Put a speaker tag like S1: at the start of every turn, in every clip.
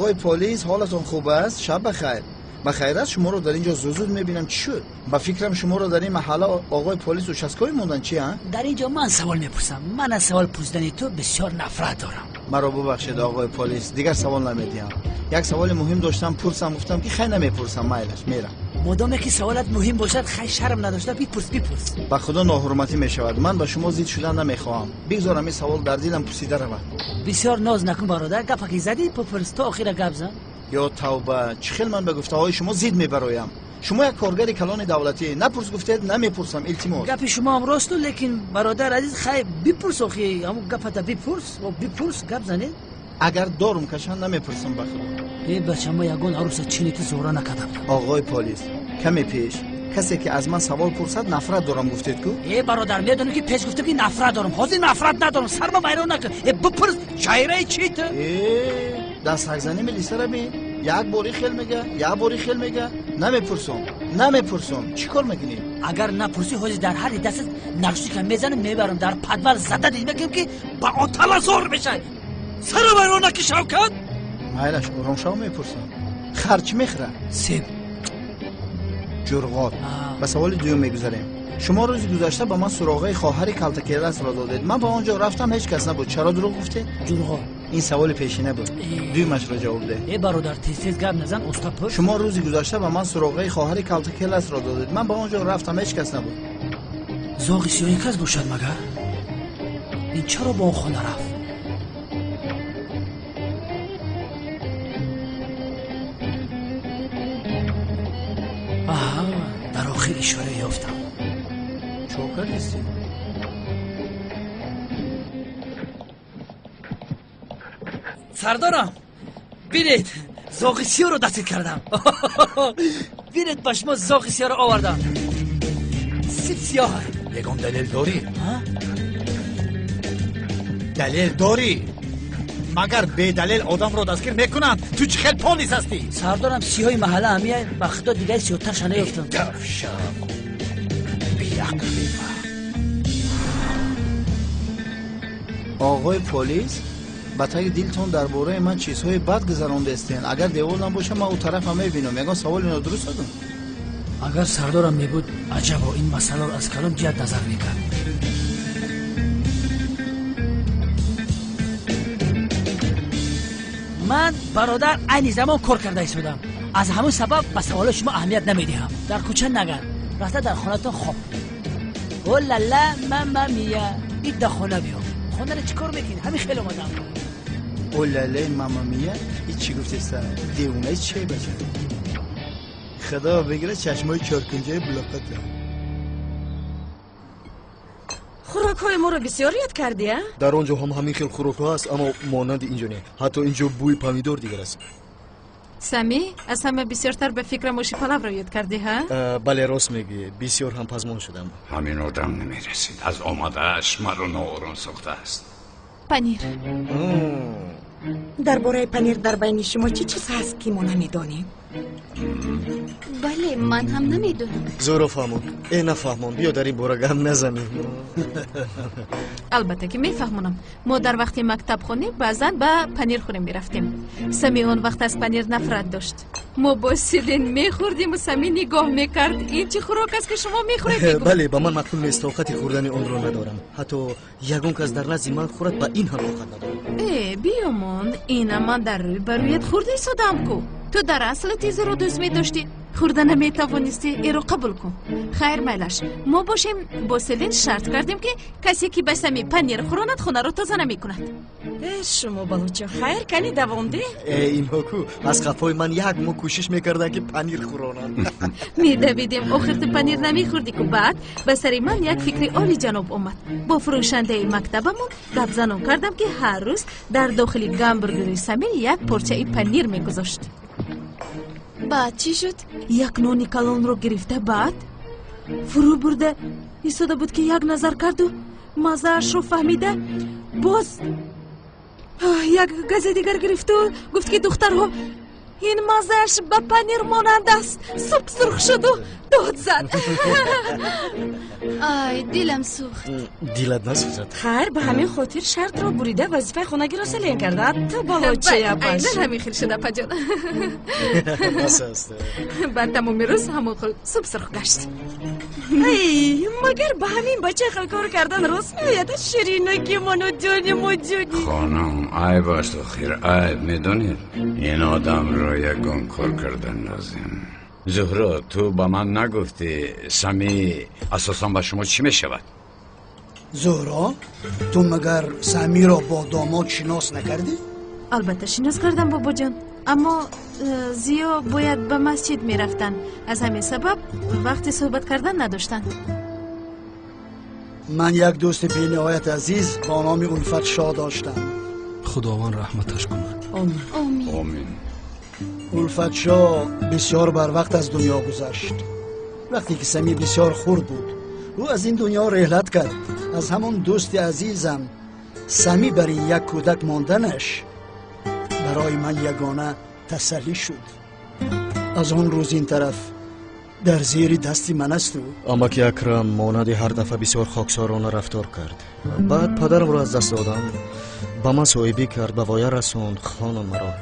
S1: Оғои полис, ҳолатон хуб аст? Шаб бахайр. Бахайр аст, шуморо дар ин ҷо зуд-зуд мебинам. Чӣ шуд? Ба фикрам шуморо дар ин маҳалла оғои полис участковый мондан. Чи, а?
S2: Дар ин ҷо ман савол мепурсам. Ман аз савол пурсидани ту бисёр нафрат дорам.
S1: Маро бубахшед, оғои полис, дигар савол намедиҳам. Як саволи муҳим доштам, пурсам, гуфтам ки хай намепурсам, майлаш, мерам.
S2: Модоме ки саволат муҳим бошад, хай шарм надошта бипурс, бипурс.
S1: Ба худо ноҳурматӣ мешавад. Ман ба шумо зид шудан намехоҳам. Бигзорам ин савол дар дилам пурсида равад.
S2: Бисёр ноз накун, бародар. Гапа ки задӣ, бипурс, то охира гап зан.
S1: Ё тавба, чӣ хел ман ба гуфтаҳои шумо зид мебароям? Шумо як коргари калони давлатӣ. Напурс гуфтед, намепурсам, илтимос.
S2: Гапи шумо ҳам росту, лекин бародар азиз, хай бипурс, охи ҳамун гапата бипурс, бипурс, гап занед.
S1: Агар дорум кашанд, намепурсам, ба худо.
S2: Э бача, ма ягон аруса чини ту зора накардам.
S1: Оғои полис, каме пеш касе ки аз ман савол пурсад, нафрат дорам гуфтед ку?
S2: Э бародар, медонӣ ки пеш гуфтам ки нафрат дорам, ҳозир нафрат надорам. Сарма вайрон накун. Э бипурс, чайраи чи ту?
S1: Э, дастҳакзанӣ милисара бин. Як бори хел мега, як бори хел мега. Намепурсам, намепурсам. Чӣ кор мекунӣ?
S2: Агар напурсӣ, ҳозир дар ҳарри дастат наркотика мезанам, мебарам дар подвал зада дид мекунам ки ба отала зор мешавӣ. Сара вайрон накӣ, Шавкат.
S1: Майлаш, ором шав, мепурсам. Хар чӣ мехӯрад?
S2: Себ.
S1: Ҷурғот. Ба саволи дуюм мегузарем. Шумо рӯзи гузашта ба ман суроғаи хоҳари калтакеласро додед. Ман ба он ҷо рафтам, ҳеҷ кас набуд. Чаро дурӯғ гуфтед?
S2: Ҷурғот.
S1: Ин саволи пешина буд. Дуюмашро ҷавоб деҳ.
S2: Э бародар, тез тез гап назан, оста пурс.
S1: Шумо рӯзи гузашта ба ман суроғаи хоҳари калтакеласро додед. Ман ба он ҷо рафтам, ҳеҷ кас набуд.
S2: Зоғи сиёҳи кас бошад магар? Ин чаро ба он хона рафт? Аҳа, дар охир ишора ёфтам.
S1: Чо кардисти?
S2: Сардорам, бинед, зоғи сиёҳро дастгир кардам. Бинед, ба шумо зоғи сиёҳро овардам. Сип сиёҳ.
S3: Ягон далел дорӣ? Далел дорӣ? Магар бедалел одамро дастгир мекунанд? Ту чӣ хел полис ҳастӣ?
S2: Сардорам, сиёҳи маҳалла ҳамия, ба худо дигари сиёҳтарша наёфтам.
S3: Давшам, беақл, бефаҳм.
S1: Оғои полис, ба таги дилтон дар бораи ман чизҳои бад гузарондестен. Агар девол набошам, ман ӯ тарафам мебинам. Ягон саволи нодуруст додам?
S2: Агар сардорам мебуд, аҷабо, ин масъаларо аз калом ҷиҳат назар мекард. Ман бародар айни замон кор карда истодам. Аз ҳамон сабаб ба саволои шумо аҳамият намедиҳам. Дар кӯча нагард, рафта дар хонатон хоб. О лала мама мия, ид дар хона биё. Хонаро чӣ кор мекунӣ? Ҳамин хел омадам.
S1: О лала мама мия, ин чӣ гуфтеста? Девонаи чӣ бача? Худо бигирад чашмои чоркунҷаи булоқата.
S4: Хӯрокҳои моро бисёр ёд кардӣ, а?
S5: Дар он ҷо ҳам ҳамин хел хӯрокҳо ҳаст, аммо монанди инҷо не. Ҳатто инҷо бӯи помидор дигар аст.
S6: Сами, аз ҳама бисёртар ба фикрам оши палавро ёд кардӣ, ҳа?
S5: Бале, рост мегӯӣ, бисёр ҳам пазмон шудам.
S7: Ҳамин одам намерасид. Аз омадааш маро ноором сохтааст.
S6: Панир.
S8: Дар бораи панир дар байни шумо чӣ чиз ҳаст, ки мо намедонем?
S9: Бале, ман ҳам намедонам.
S5: Зӯро фаҳмон. Э, нафаҳмон, биё дар ин бора гап назанем.
S6: Албатта ки мефаҳмонам. Мо дар вақти мактабхонӣ баъзан ба панирхӯрӣ мерафтем. Сами он вақт аз панир нафрат дошт. Мо бо Селин мехӯрдиму Сами нигоҳ мекард. Ин чӣ хӯрок аст, ки шумо мехӯред? Мегуфт.
S5: Бале, ба ман маъқул нест, тоқати хӯрдани онро надорам. Ҳатто ягон кас дар назди ман хӯрад, ба ин ҳам тоқат надорам.
S6: Э, биёмон, ина ман дар рӯй ба рӯят хӯрда истодам ку. Ту дар асл тизро дӯст медоштӣ, хӯрда наметавонистӣ, эро қабул кун. Хайр, майлаш, мо бошем бо Селин шарт кардем, ки касе ки ба Сами панир хӯронад, хонаро тоза намекунад.
S4: Э, шумо балочо, хайр, кани давом деҳ.
S5: Э, инҳо ку аз қафои ман як моҳ кӯшиш мекарданд, ки панир хӯронанд.
S6: Медавидем, охир ту панир намехӯрдӣ ку. Баъд ба сари ман як фикри олиҷаноб омад. Бо фурӯшандаи мактабамон гапзанон кардам, ки ҳар рӯз дар дохили гамбургери Сами як порчаи панир мегузошт.
S9: Баъд чӣ шуд?
S6: Як нони калонро гирифта, баъд фурӯ бурда истода буд, ки як назар карду маззаашро фаҳмида, боз як гази дигар гирифту гуфт, ки духтарҳо Ин маззааш ба панир монанд аст. Суп сурх шуду дод зад.
S9: Ай, дилам сӯхт.
S5: Дилат насӯзад.
S4: Хайр, ба ҳамин хотир шартро бурида вазифаи хонагиро селен карда. Ту балочаяпаш.
S6: Айнан ҳамин хел шуда, апаҷон.
S5: Бас аст.
S6: Баъд тамоми рӯз ҳамон хел суп сурх гашт.
S4: Ай, магар ба ҳамин бача хел кор кардан рост меояд? Ширинаки ману ҷони мо ҷони.
S7: Хонум, айб аст охир, айб, медонед? Ин одамро ягон кор кардан лозим. Зуҳро, ту ба ман нагуфтӣ Сами асосан ба шумо чӣ мешавад?
S10: Зуҳро, ту магар Самиро бо домод шинос накардӣ?
S6: Албатта шинос кардам, бобоҷон, аммо Зиё бояд ба масҷид мерафтанд. Аз ҳамин сабаб вақти суҳбат кардан надоштанд.
S10: Ман як дӯсти бениҳоят азиз бо номи Улфатшоҳ доштам.
S11: Худованд раҳматаш кунад.
S9: Омин.
S7: Омин.
S10: Улфатшоҳ бисёр барвақт аз дунё гузашт. Вақте ки Сами бисёр хурд буд, ӯ аз ин дунё реҳлат кард. Аз ҳамон дӯсти азизам Сами бари як кӯдак монданаш барои ман ягона тасаллӣ шуд. Аз он рӯз ин тараф дар зери дасти ман асту.
S5: Амаки Акрам монанди ҳар дафъа бисёр хоксорона рафтор кард. Баъд падарамро аз даст додам, ба ман соҳибӣ кард, ба воя расонд хонум маро.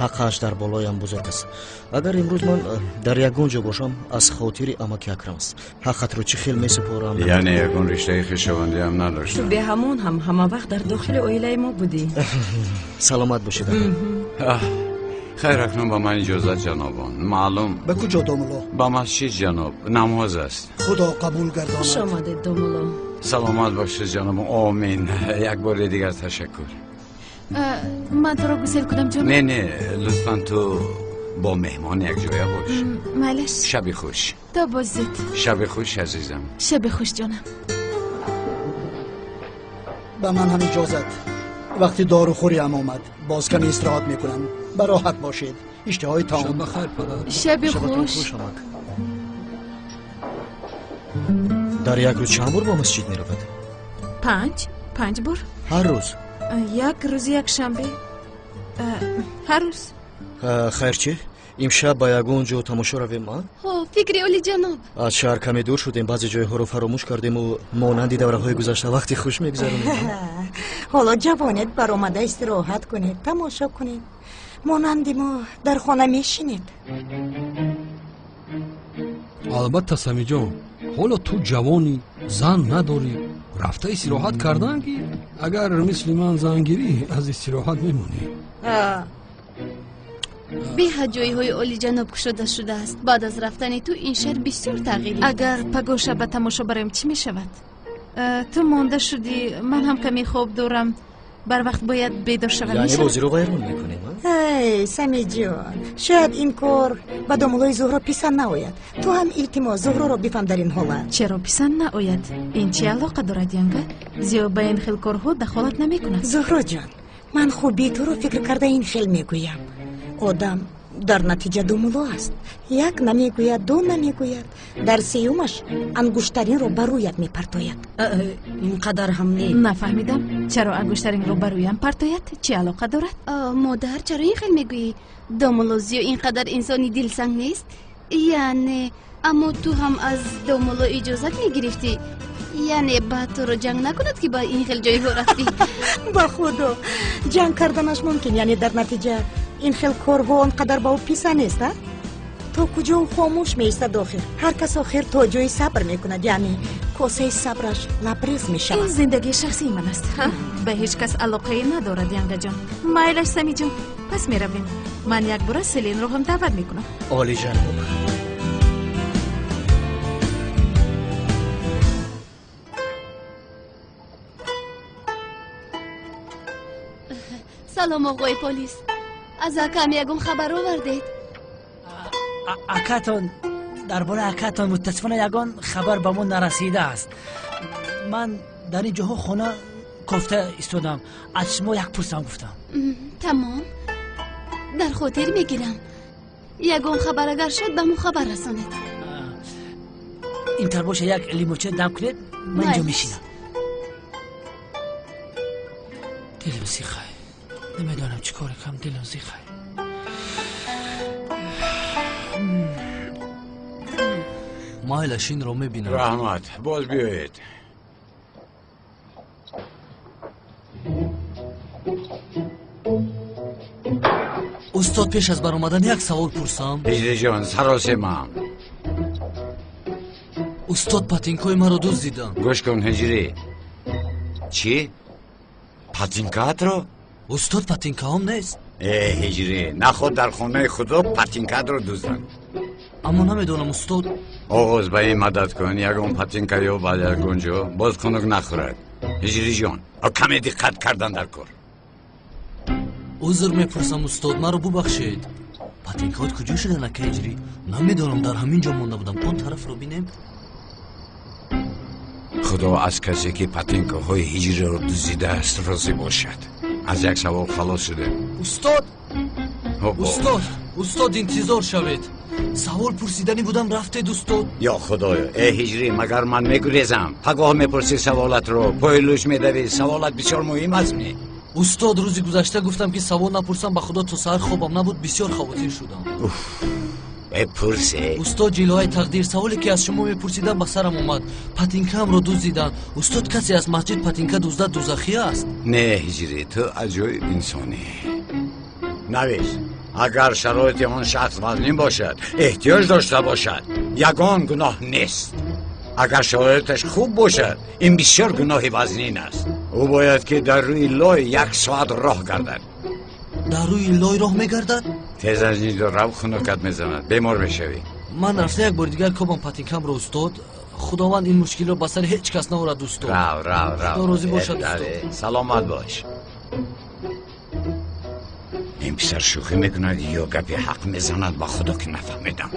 S5: Ҳаққаш дар болоям бузург аст. Агар имрӯз ман дар ягон ҷо бошам, аз хотири амаки Акрам аст. Ҳаққатро чӣ хел месупорам?
S7: Яъне ягон риштаи хешовандиам надоштам.
S4: Ту беҳамон ҳам ҳама вақт дар дохили оилаи мо будӣ.
S5: Саломат бошед.
S7: Хайр, акнун ба ман иҷозат, ҷанобон. Маълум.
S10: Ба куҷо, домулло?
S7: Ба масҷид, ҷаноб. Намоз аст.
S10: Худо қабул гардонад.
S4: Хуш омадед, домулло.
S7: Саломат бошед, ҷаноб. Омин. Як бори дигар ташаккур.
S6: Ман туро гусел кунам, ҷон?
S7: Не, не, лутфан ту бо меҳмон якҷоя бош.
S6: Майлаш.
S7: Шаби хуш.
S6: То боздид.
S7: Шаби хуш, азизам.
S6: Шаби хуш, ҷонам.
S10: Ба ман ҳам иҷозат. Вақти дорухӯриам омад, боз каме истироҳат мекунам. Бароҳат бошед. Иштиҳои таом.
S11: Шаб бахайр, падар.
S6: Шаби хуш.
S5: Дар як рӯз чанд бор ба масҷид меравад?
S6: Панҷ бор.
S5: Ҳар рӯз?
S6: Як рӯзи якшанбе. Ҳар рӯз.
S5: Хайр чӣ? Имшаб ба ягон ҷо тамошо равем, а?
S9: Ҳо, фикри олиҷаноб.
S5: Аз шаҳр каме дур шудем, баъзе ҷойҳоро фаромӯш кардему монанди давраҳои гузашта вақти хуш мегузаронем.
S8: Ҳоло ҷавонед, баромада истироҳат кунед, тамошо кунед. Монанди мо дар хона мешинед.
S11: Албатта, Самиҷон, ҳоло ту ҷавонӣ, зан надорӣ, рафта истироҳат кардан ки агар мисли ман зан гирӣ, аз истироҳат мемонӣ.
S9: Беҳад ҷойҳои олиҷаноб кушода шудааст. Баъд аз рафтани ту ин шаҳр бисёр тағйир ёфт.
S6: Агар пагоҳ шаб ба тамошо бароем, чӣ мешавад? Ту монда шудӣ, ман ҳам каме хоб дорам. Барвақт бояд бедор шавам.
S5: Яъне бозиро вайрон мекунем?
S8: Эй, Самиҷон, шояд ин кор ба домуллои Зуҳро писанд наояд. Ту ҳам илтимос Зуҳроро бифаҳм дар ин ҳолат.
S6: Чаро писанд наояд? Ин чӣ алоқа дорад, янга? Зиё ба ин хел корҳо дахолат намекунад.
S8: Зуҳроҷон, ман хубии туро фикр карда ин хел мегӯям. Одам дар натиҷа думулло аст. Як намегӯяд, ду намегӯяд, дар сеюмаш ангуштаринро ба рӯят мепартояд.
S4: Ин қадар ҳам не.
S6: Нафаҳмидам, чаро ангуштаринро ба рӯям партояд? Чӣ алоқа дорад?
S9: Модар, чаро ин хел мегӯӣ? Домулло Зиё ин қадар инсони дилсанг нест. Яъне, аммо ту ҳам аз домулло иҷозат мегирифтӣ. Яъне баъд туро ҷанг накунад ки ба ин хел ҷойҳо рафтӣ?
S8: Ба худо, ҷанг карданаш мумкин. Яъне дар натиҷа ин хел корҳо он қадар ба ӯ писа нест, а? То куҷо ӯ хомӯш меистад охир? Ҳар кас охир то ҷои сабр мекунад, яъне косаи сабраш лабрез мешавад.
S6: Ин зиндагии шахсии ман аст, ба ҳеҷ кас алоқае надорад, янгаҷон. Майлаш, Самиҷон, пас меравем. Ман якбора Селинро ҳам даъват мекунам.
S5: Олиҷаноб.
S9: Салом, оғои полис. Аз акам ягон хабар овардед?
S2: Акатон, дар бораи акатон мутасифона ягон хабар ба мо нарасидааст. Ман дар ин ҷоҳо хона кофта истодам. Аз шумо як пурсам гуфтам.
S9: Тамом, дар хотир мегирам. Ягон хабар агар шуд, ба мо хабар расонед.
S2: Интар боша, як лимоча дам кунед, ман инҷо мешинам. Дилам зиқай, намедонам чӣ коре кам, дилам зиқай.
S12: Майлаш, инро мебинам.
S7: Раҳмат, боз биёед.
S12: Устод, пеш аз баромадан як савол пурсам.
S7: Ҳиҷриҷон, саросемам.
S12: Устод, патинкҳои маро дуздиданд.
S7: Гӯш кун, Ҳиҷрӣ. Чӣ? Патинкаатро?
S12: Устод, патинкаҳом нест.
S7: Э, Ҳиҷрӣ, наход дар хонаи худо патинкаатро дузданд.
S12: Аммо намедонам, устод.
S7: Оғоз ба ин мадад кун, ягон патинка ёбад ягон ҷо, боз хунук нахӯрад. Ҳиҷриҷон, каме диққат кардан дар кор.
S12: Узр мепурсам, устод, маро бубахшед. Патинкаҳот куҷо шуданд, ака Ҳиҷрӣ? Намедонам, дар ҳамин ҷо монда будам. Он тарафро бинем.
S7: Худо аз касе ки патинкаҳои ҳиҷриро дуздидааст розӣ бошад. Аз як савол халос шудем.
S12: Устод, устод, устод, интизор шавед. Савол пурсиданӣ будам, рафтед, устод.
S7: Ё худоё, э ҳиҷрӣ, магар ман мегурезам? Пагоҳ мепурсӣ саволатро, пои лӯш медавӣ. Саволат бисёр муҳим аст ми?
S12: Устод, рӯзи гузашта гуфтам ки савол напурсам, ба худо то саҳар хобам набуд, бисёр хавотир шудам.
S7: Бепурсе.
S12: Устод, ҷилоҳаи тақдир, саволе ки аз шумо мепурсидам ба сарам омад. Патинкаамро дуздиданд. Устод, касе аз масҷид патинка дуздад дузахӣ аст?
S7: Не, ҳиҷрӣ, ту аҷоиб инсонӣ. Навис, агар шароити он шахс вазнин бошад, эҳтиёҷ дошта бошад, ягон гуноҳ нест. Агар шароиташ хуб бошад, ин бисёр гуноҳи вазнин аст. Ӯ бояд ки дар рӯи лой як соат роҳ гардад.
S12: Дар рӯи лой роҳ мегардад?
S7: Тез аз инҷо рав, хунукат мезанад, бемор мешавӣ.
S12: Ман рафта як бори дигар кобам патинкамро, устод. Худованд ин мушкилро ба сари ҳеҷ кас наорад, устод.
S7: Рав, рав, рав.
S12: Худо розӣ бошад, устод.
S7: Саломат бош. Ин писар шӯхӣ мекунад ё гапи ҳақ мезанад, ба худо ки нафаҳмидам.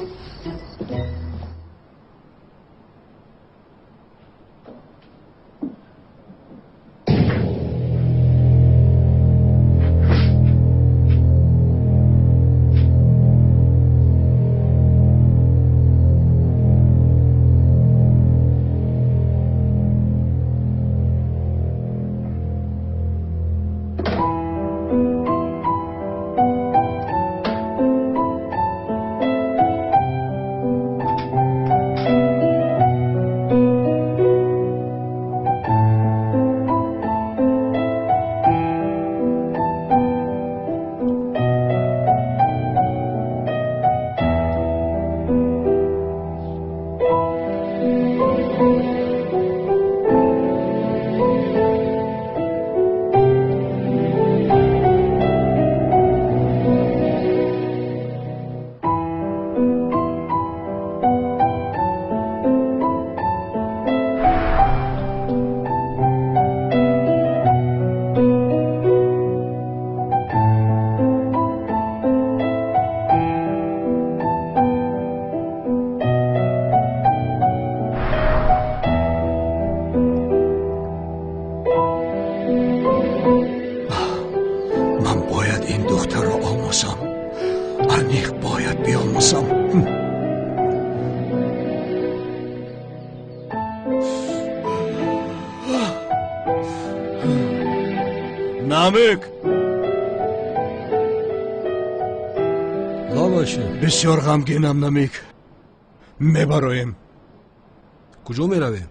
S13: Намик!
S11: Лабаше.
S13: Бисёр ғамгинам, Намик. Мебароем.
S11: Куҷо меравем?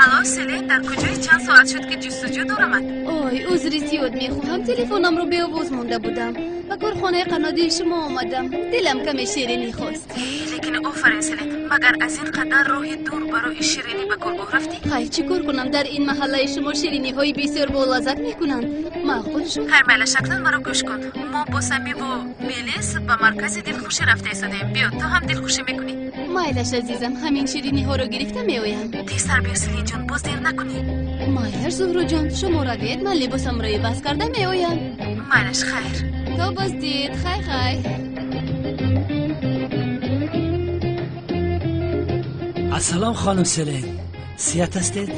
S6: Алло, Селин, дар куҷои чанд соат шуд ки ҷустуҷӯ дорамад?
S9: Ой, узри зиёд мехоҳам, телефонамро беовоз монда будам. Ба корхонаи қаннодии шумо омадам. Дилам каме ширинӣ хост.
S6: Лекин офарин, Селин, магар аз ин қадар роҳи дур барои ширинӣ ба коргоҳ рафтӣ?
S9: Хай, чӣ кор кунам? Дар ин маҳаллаи шумо шириниҳои бисёр болаззат мекунанд. Маъқул шуд.
S6: Хайр, майла, шаклан маро гӯш кун. Мо бо Самиву Мелис ба маркази дилхушӣ рафта истодаем. Биё, ту ҳам дилхушӣ мекунӣ.
S9: Майлаш, азизам, ҳамин шириниҳоро гирифта меоям.
S6: Тезтар биё, Селинҷон, боз дер накунӣ.
S9: Майлаш, Зуҳроҷон, шумо равед, ман либосамро иваз карда меоям.
S6: Майлаш, хайр.
S9: То боздид, хай хай.
S2: Ассалом, хонум Селин, сиҳат ҳастед?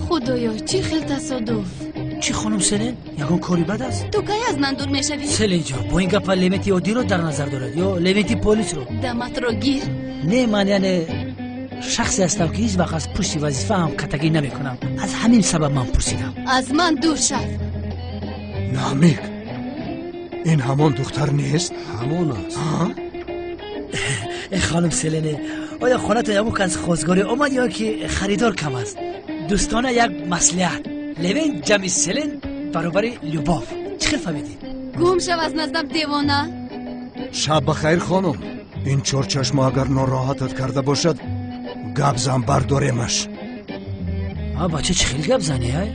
S9: Худоё, чӣ хел тасодуф.
S2: Чӣ, хонум Селин, ягон кори бад аст?
S9: Ту кай аз ман дур мешавӣ?
S2: Селинҷон, бо ин гапа лемети оддиро дар назар дорад ё лемети полисро?
S9: Даматро гир.
S2: Не, ман яъне Шахсе ҳастам, ки ҳеҷ вақт аз пушти вазифаам катагӣ намекунам. Аз ҳамин сабаб ман пурсидам.
S9: Аз ман дур шав.
S13: Намик, ин ҳамон духтар нест?
S11: Ҳамон аст.
S2: Э хонум Селене, оё хонатон ягон кас хостгорӣ омад ё ки харидор кам аст? Дӯстона як маслиҳат: Левен ҷамъи Селен баробари Любов. Чӣ хел фаҳмидед?
S9: Гум шав аз наздам, девона.
S13: Шаб бахайр, хонум. Ин чорчашмо агар нороҳатат карда бошад, гап зан, бардоремаш.
S2: А бача, чӣ хел гап занӣ? Ай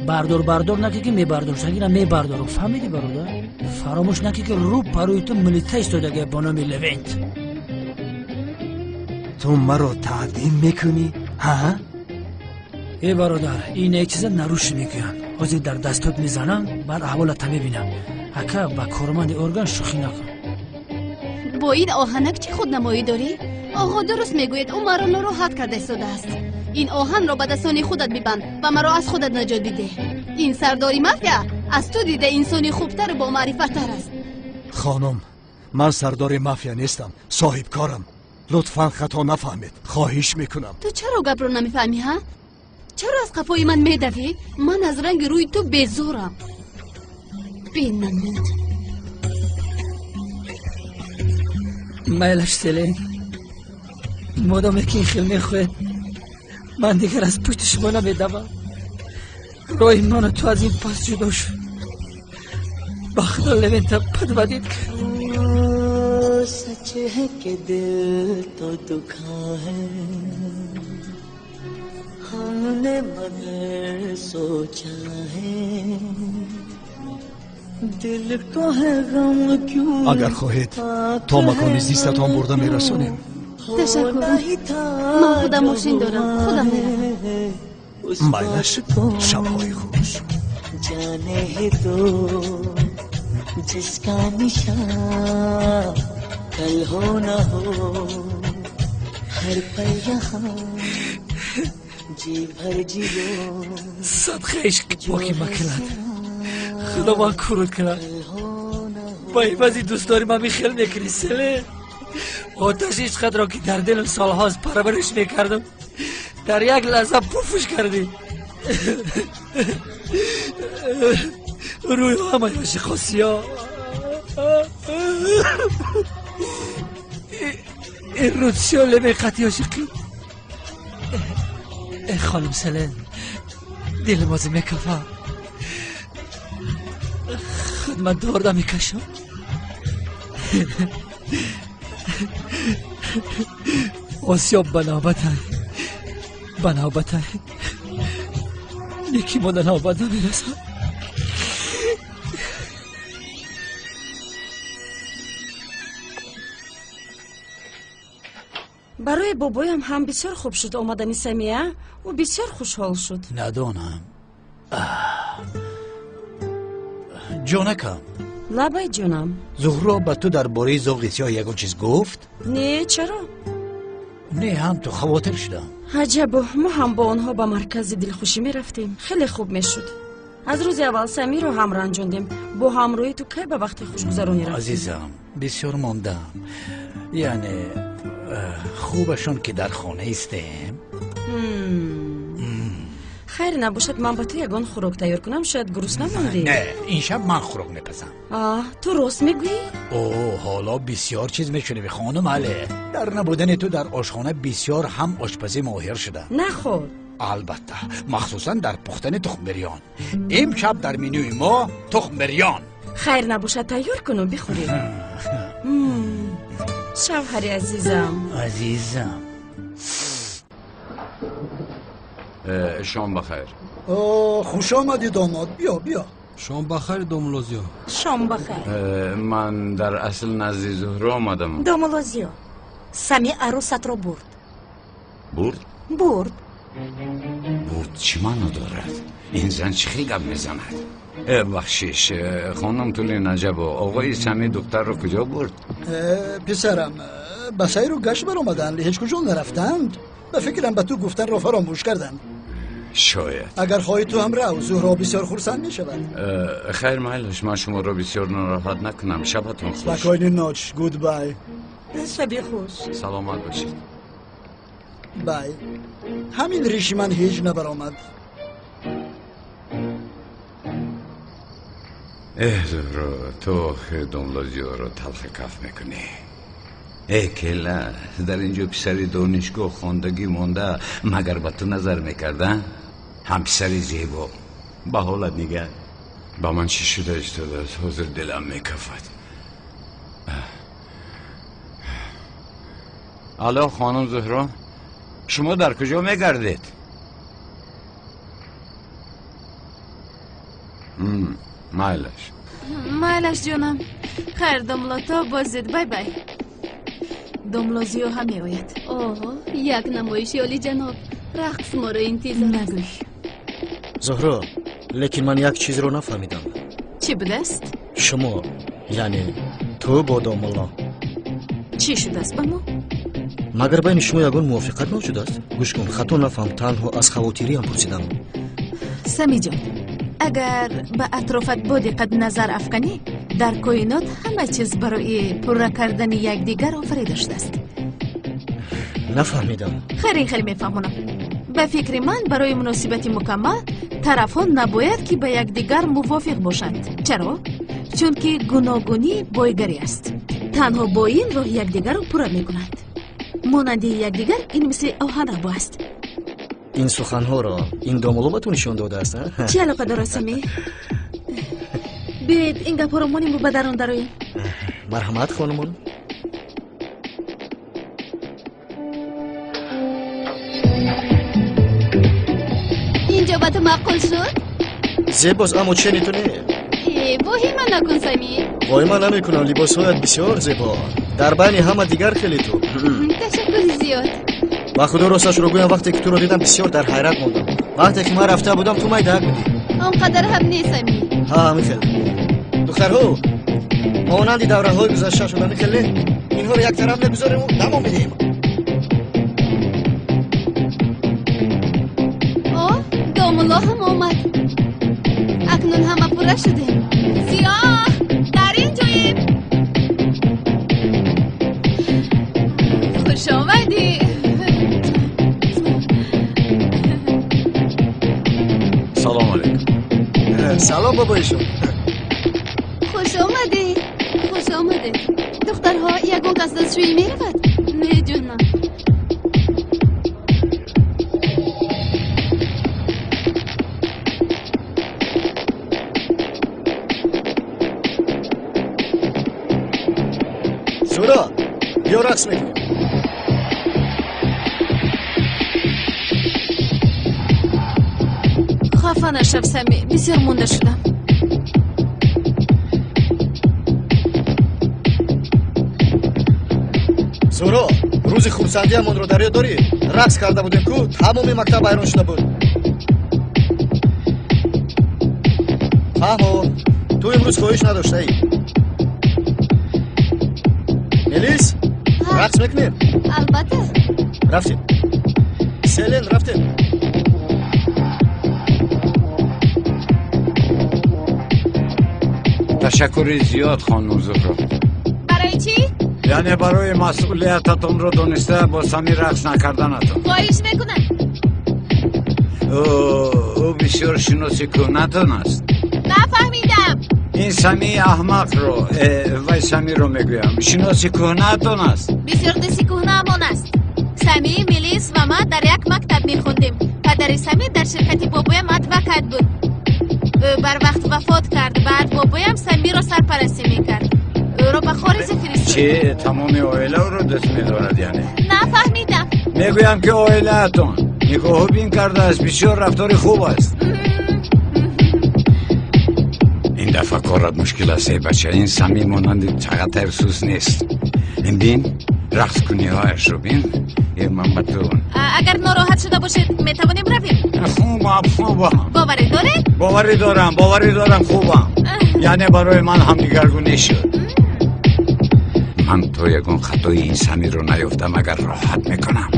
S2: бардор, бардор накӣ, ки мебардор, сагира мебардорам. Фаҳмидӣ, бародар? Фаромӯш накӣ, ки рӯ парӯи ту милита истодагия бо номи Левент.
S13: Ту маро таъдин мекунӣ, ҳа?
S2: Э бародар, ин як чиза наруш мегӯянд. Ҳозир дар дастот мезанам, баъд аҳволата мебинам. Ака, ба корманди орган шӯхӣ накун.
S9: Бо ин оҳанак чӣ худнамоӣ дорӣ? Оғо дуруст мегӯяд, ӯ маро нороҳат карда истодааст. Ин оҳанро ба дастони худат бибанд ва маро аз худат наҷот бидеҳ. Ин сардори мафия аз ту дида инсони хубтару бомаърифаттар аст.
S13: Хонум, ман сардори мафия нестам, соҳибкорам. Лутфан хато нафаҳмед, хоҳиш мекунам.
S9: Ту чаро гапро намефаҳмӣ, ҳа? Чаро аз қафои ман медавӣ? Ман аз ранги рӯи ту безорам. Бенамуд.
S2: Майлаш, Селен, модоме ки ин хел мехоҳед, ман дигар аз пушти шумо намедавам. Роҳи ману ту аз ин пас ҷудо шуд. Ба худо, Левента подводить кард.
S14: सच है कि दिल तो दुखा है हमने, मगर सोचा है दिल को है गम क्यों।
S13: Агар хоҳед, то макони зистатон бурда мерасонем.
S9: Ташаккур, ман худам мошин дорам, худам меравам.
S13: Майлаш, шабҳои хуш.
S14: जाने ही तो जिसका निशान कल हो न हो, हर पल यहाँ जी भर जियो।
S2: Садқаи ишқ боқӣ макунад, худо ман курут кунад. Ба ивази дӯстдори ман михел мекунӣ, Селен? Оташи ишқатро, ки дар дилам солҳост парвариш мекардам, дар як лаҳза пуфуш кардӣ. Рӯи ҳамаи ошиқо сиёҳ. Ин рӯз шоле меқати ошиқӣ. Э хонум Селен, дилам озӣ мекафа, худ ман дорда мекашам. Осиёб ба навбатай, ба навбатай, неки мо да навбат намерасад.
S4: Барои бобоям ҳам бисёр хуб шуд омадани Самия. Ӯ бисёр хушҳол шуд.
S3: Надонам, ҷонакам.
S4: Лабай, ҷонам.
S3: Зуҳро ба ту дар бораи зоғи сиёҳ ягон чиз гуфт?
S4: Не, чаро?
S3: Не, ҳам ту хавотир шудам.
S4: Аҷабо, мо ҳам бо онҳо ба маркази дилхушӣ мерафтем, хеле хуб мешуд. Аз рӯзи аввал Самиро ҳам ранҷондем. Бо ҳамроҳи ту кай ба вақти хушгузаронӣ рафтем?
S3: Азизам, бисёр мондам. Яъне хубашон ки дар хона истем.
S4: Хайр набошад, ман ба ту ягон хӯрок тайёр кунам, шояд гурусна мондӣ.
S3: Не, ин шаб ман хӯрок мепазам.
S4: Ту рост мегӯӣ?
S3: О, ҳоло бисёр чиз мешунавӣ, хонум. Але дар набудани ту дар ошхона бисёр ҳам ошпазӣ моҳир шудам.
S4: Наход.
S3: Албатта, махсусан дар пухтани тухмбирён. Имшаб дар менюи мо тухмбирён.
S4: Хайр набошад, тайёр куну бихӯрем. Шавҳари азизам.
S3: Азизам.
S7: Шом бахайр.
S10: Хуш омадӣ, домод, биё, биё.
S11: Шом бахайр, домулло Зиё.
S8: Шом бахайр.
S7: Ман дар асл назди Зуҳро омадам.
S8: Домулло Зиё, Сами арӯсатро бурд.
S7: Бурд?
S8: Бурд.
S7: Бурд чӣ маъно дорад? Ин зан чӣ хел гап мезанад? Бахшиш, хонум Тули Наҷабо, оғои Сами духтарро куҷо бурд?
S10: Писарам, ба сайру гашт баромаданд, ҳеҷ куҷо нарафтанд. Ба фикрам, ба ту гуфтанро фаромӯш карданд.
S7: Шояд.
S10: Агар хоҳӣ, ту ҳам рав, Зуҳро бисёр хурсанд мешавад.
S7: Хайр, майлаш, ман шуморо бисёр нороҳат накунам. Шабатон хуш.
S10: Спокойной ночи, goodbye.
S8: Шаби хуш.
S7: Саломат бошед.
S10: Бай, ҳамин риши ман ҳеҷ набаромад.
S7: Эҳ, Зуҳро, ту охир домлозиёро талхи каф мекунӣ. Э, кела, дар ин ҷо писари донишгоҳ хондагӣ монда, магар ба ту назар мекарда? Ҳам писари зебо. Ба ҳолат нигар. Ба ман чӣ шуда истодааст? Ҳозир дилам мекафад. Алло, хонум Зуҳро, шумо дар куҷо мегардед? Майлаш.
S6: Майлаш, ҷонам. Хайр, домло, то боздид. Бай бай. Домло Зиё ҳам меояд.
S9: Оҳо, як намоиши олиҷаноб. Рақс моро интизор аст.
S6: Нагӯй.
S5: Зуҳро, лекин ман як чизро нафаҳмидам.
S6: Чӣ будааст?
S5: Шумо, яъне ту бо домулло.
S6: Чӣ шудааст ба мо?
S5: Магар байни шумо ягон мувофиқат мавҷуд аст? Гӯш кун, хато нафаҳм, танҳо аз хавотириам пурсидам.
S6: Самиҷон, агар ба атрофат бо диққат назар афканӣ, дар коинот ҳама чиз барои пурра кардани якдигар офарида шудааст.
S5: Нафаҳмидам.
S6: Хайр, ин хеле мефаҳмонам. Ба фикри ман, барои муносибати мукаммал тарафҳо набояд ки ба якдигар мувофиқ бошанд. Чаро? Чунки гуногунӣ бойгарӣ аст. Танҳо бо ин роҳ якдигарро пурра мекунанд. Монанди якдигар ин мисли оҳанрабо аст.
S5: Ин суханҳоро ин домулло ба ту нишон додааст?
S6: Чӣ алоқа дорад, Самӣ? Биёед ин гапҳоро монему ба дарун дароем.
S5: Марҳамат, хонумон.
S9: Инҷо ба ту маъқул шуд?
S5: Зебост, аммо чени ту не.
S9: Э, воҳима накун, Самӣ.
S5: Воҳима намекунам, либосҳоят бисёр зебо. Дар байни ҳама дигар хеле ту.
S9: Ташаккури зиёд.
S5: Ба худо росташро гӯям, вақте ки туро дидам бисёр дар ҳайрат мондам. Вақте ки ман рафта будам, ту майдаак будӣ.
S9: Он қадар ҳам не, Самӣ.
S5: Ҳа, ҳамин хел. Духтарҳо, монанди давраҳои гузашта шуд, ҳамин хел не? Инҳоро як тараф мегузориму давом медиҳем.
S9: О, домулло ҳам омад. Акнун ҳама пурра шудем.
S6: Зиё, дар ин ҷоем. Хуш омадӣ.
S7: Салом алейкум.
S10: Салом, бобоишон.
S9: Хуш омадед, хуш омадед. Духтарҳо, ягон кас дастшӯӣ меравад? Не, ҷонам.
S5: Зуҳро, биё рақс мекунем.
S6: Хафа нашав, Самӣ, бисёр монда шудам.
S5: Зуҳро, рӯзи хурсандиамонро дар ёд дорӣ? Рақс карда будем ку, тамоми мактаб ҳайрон шуда буд. Фаҳмо, ту имрӯз хоҳиш надоштаӣ. Мелис, рақс мекунем?
S9: Албатта.
S5: Рафтем. Селен, рафтем.
S7: Ташаккури зиёд, хонум Зуҳро.
S6: Барои чӣ?
S7: Яъне барои масъулиятатонро дониста бо Самӣ рақс накарданатон.
S6: Хоҳиш мекунам.
S7: Ӯ бисёр шиноси кӯҳнатон аст.
S6: Нафаҳмидам.
S7: Ин Самии аҳмақро, вай Самиро мегӯям, шиноси кӯҳнаатон аст.
S6: Бисёр дӯсти кӯҳнаамон аст. Самӣ, Мелис ва ман дар як мактаб мехондем. Падари Самӣ дар ширкати бобоям адвокат буд. Ӯ барвақт вафот кард. Баъд бобоям Самиро сарпарастӣ мекард. Ӯро ба хориҷа фиристод.
S7: Чӣ, тамоми оила ӯро дӯст медорад яъне?
S6: Нафаҳмидам.
S7: Мегӯям ки оилаатон нигоҳубин кардааст, бисёр рафтори хуб аст. Ин дафъа корат мушкил аст, эй бача. Ин Самӣ монанди чағатайр сус нест. Ин бин, рақскуниҳояшро бин. Э, ман ба ту.
S6: Агар нороҳат шуда бошед, метавонем равем.
S7: Хубам, хубам.
S6: Боварӣ доред?
S7: Боварӣ дорам, боварӣ дорам, хубам. Яъне барои ман ҳам дигаргунӣ шуд. Ман то ягон хатои ин Самиро наёфтам, агар роҳат мекунам.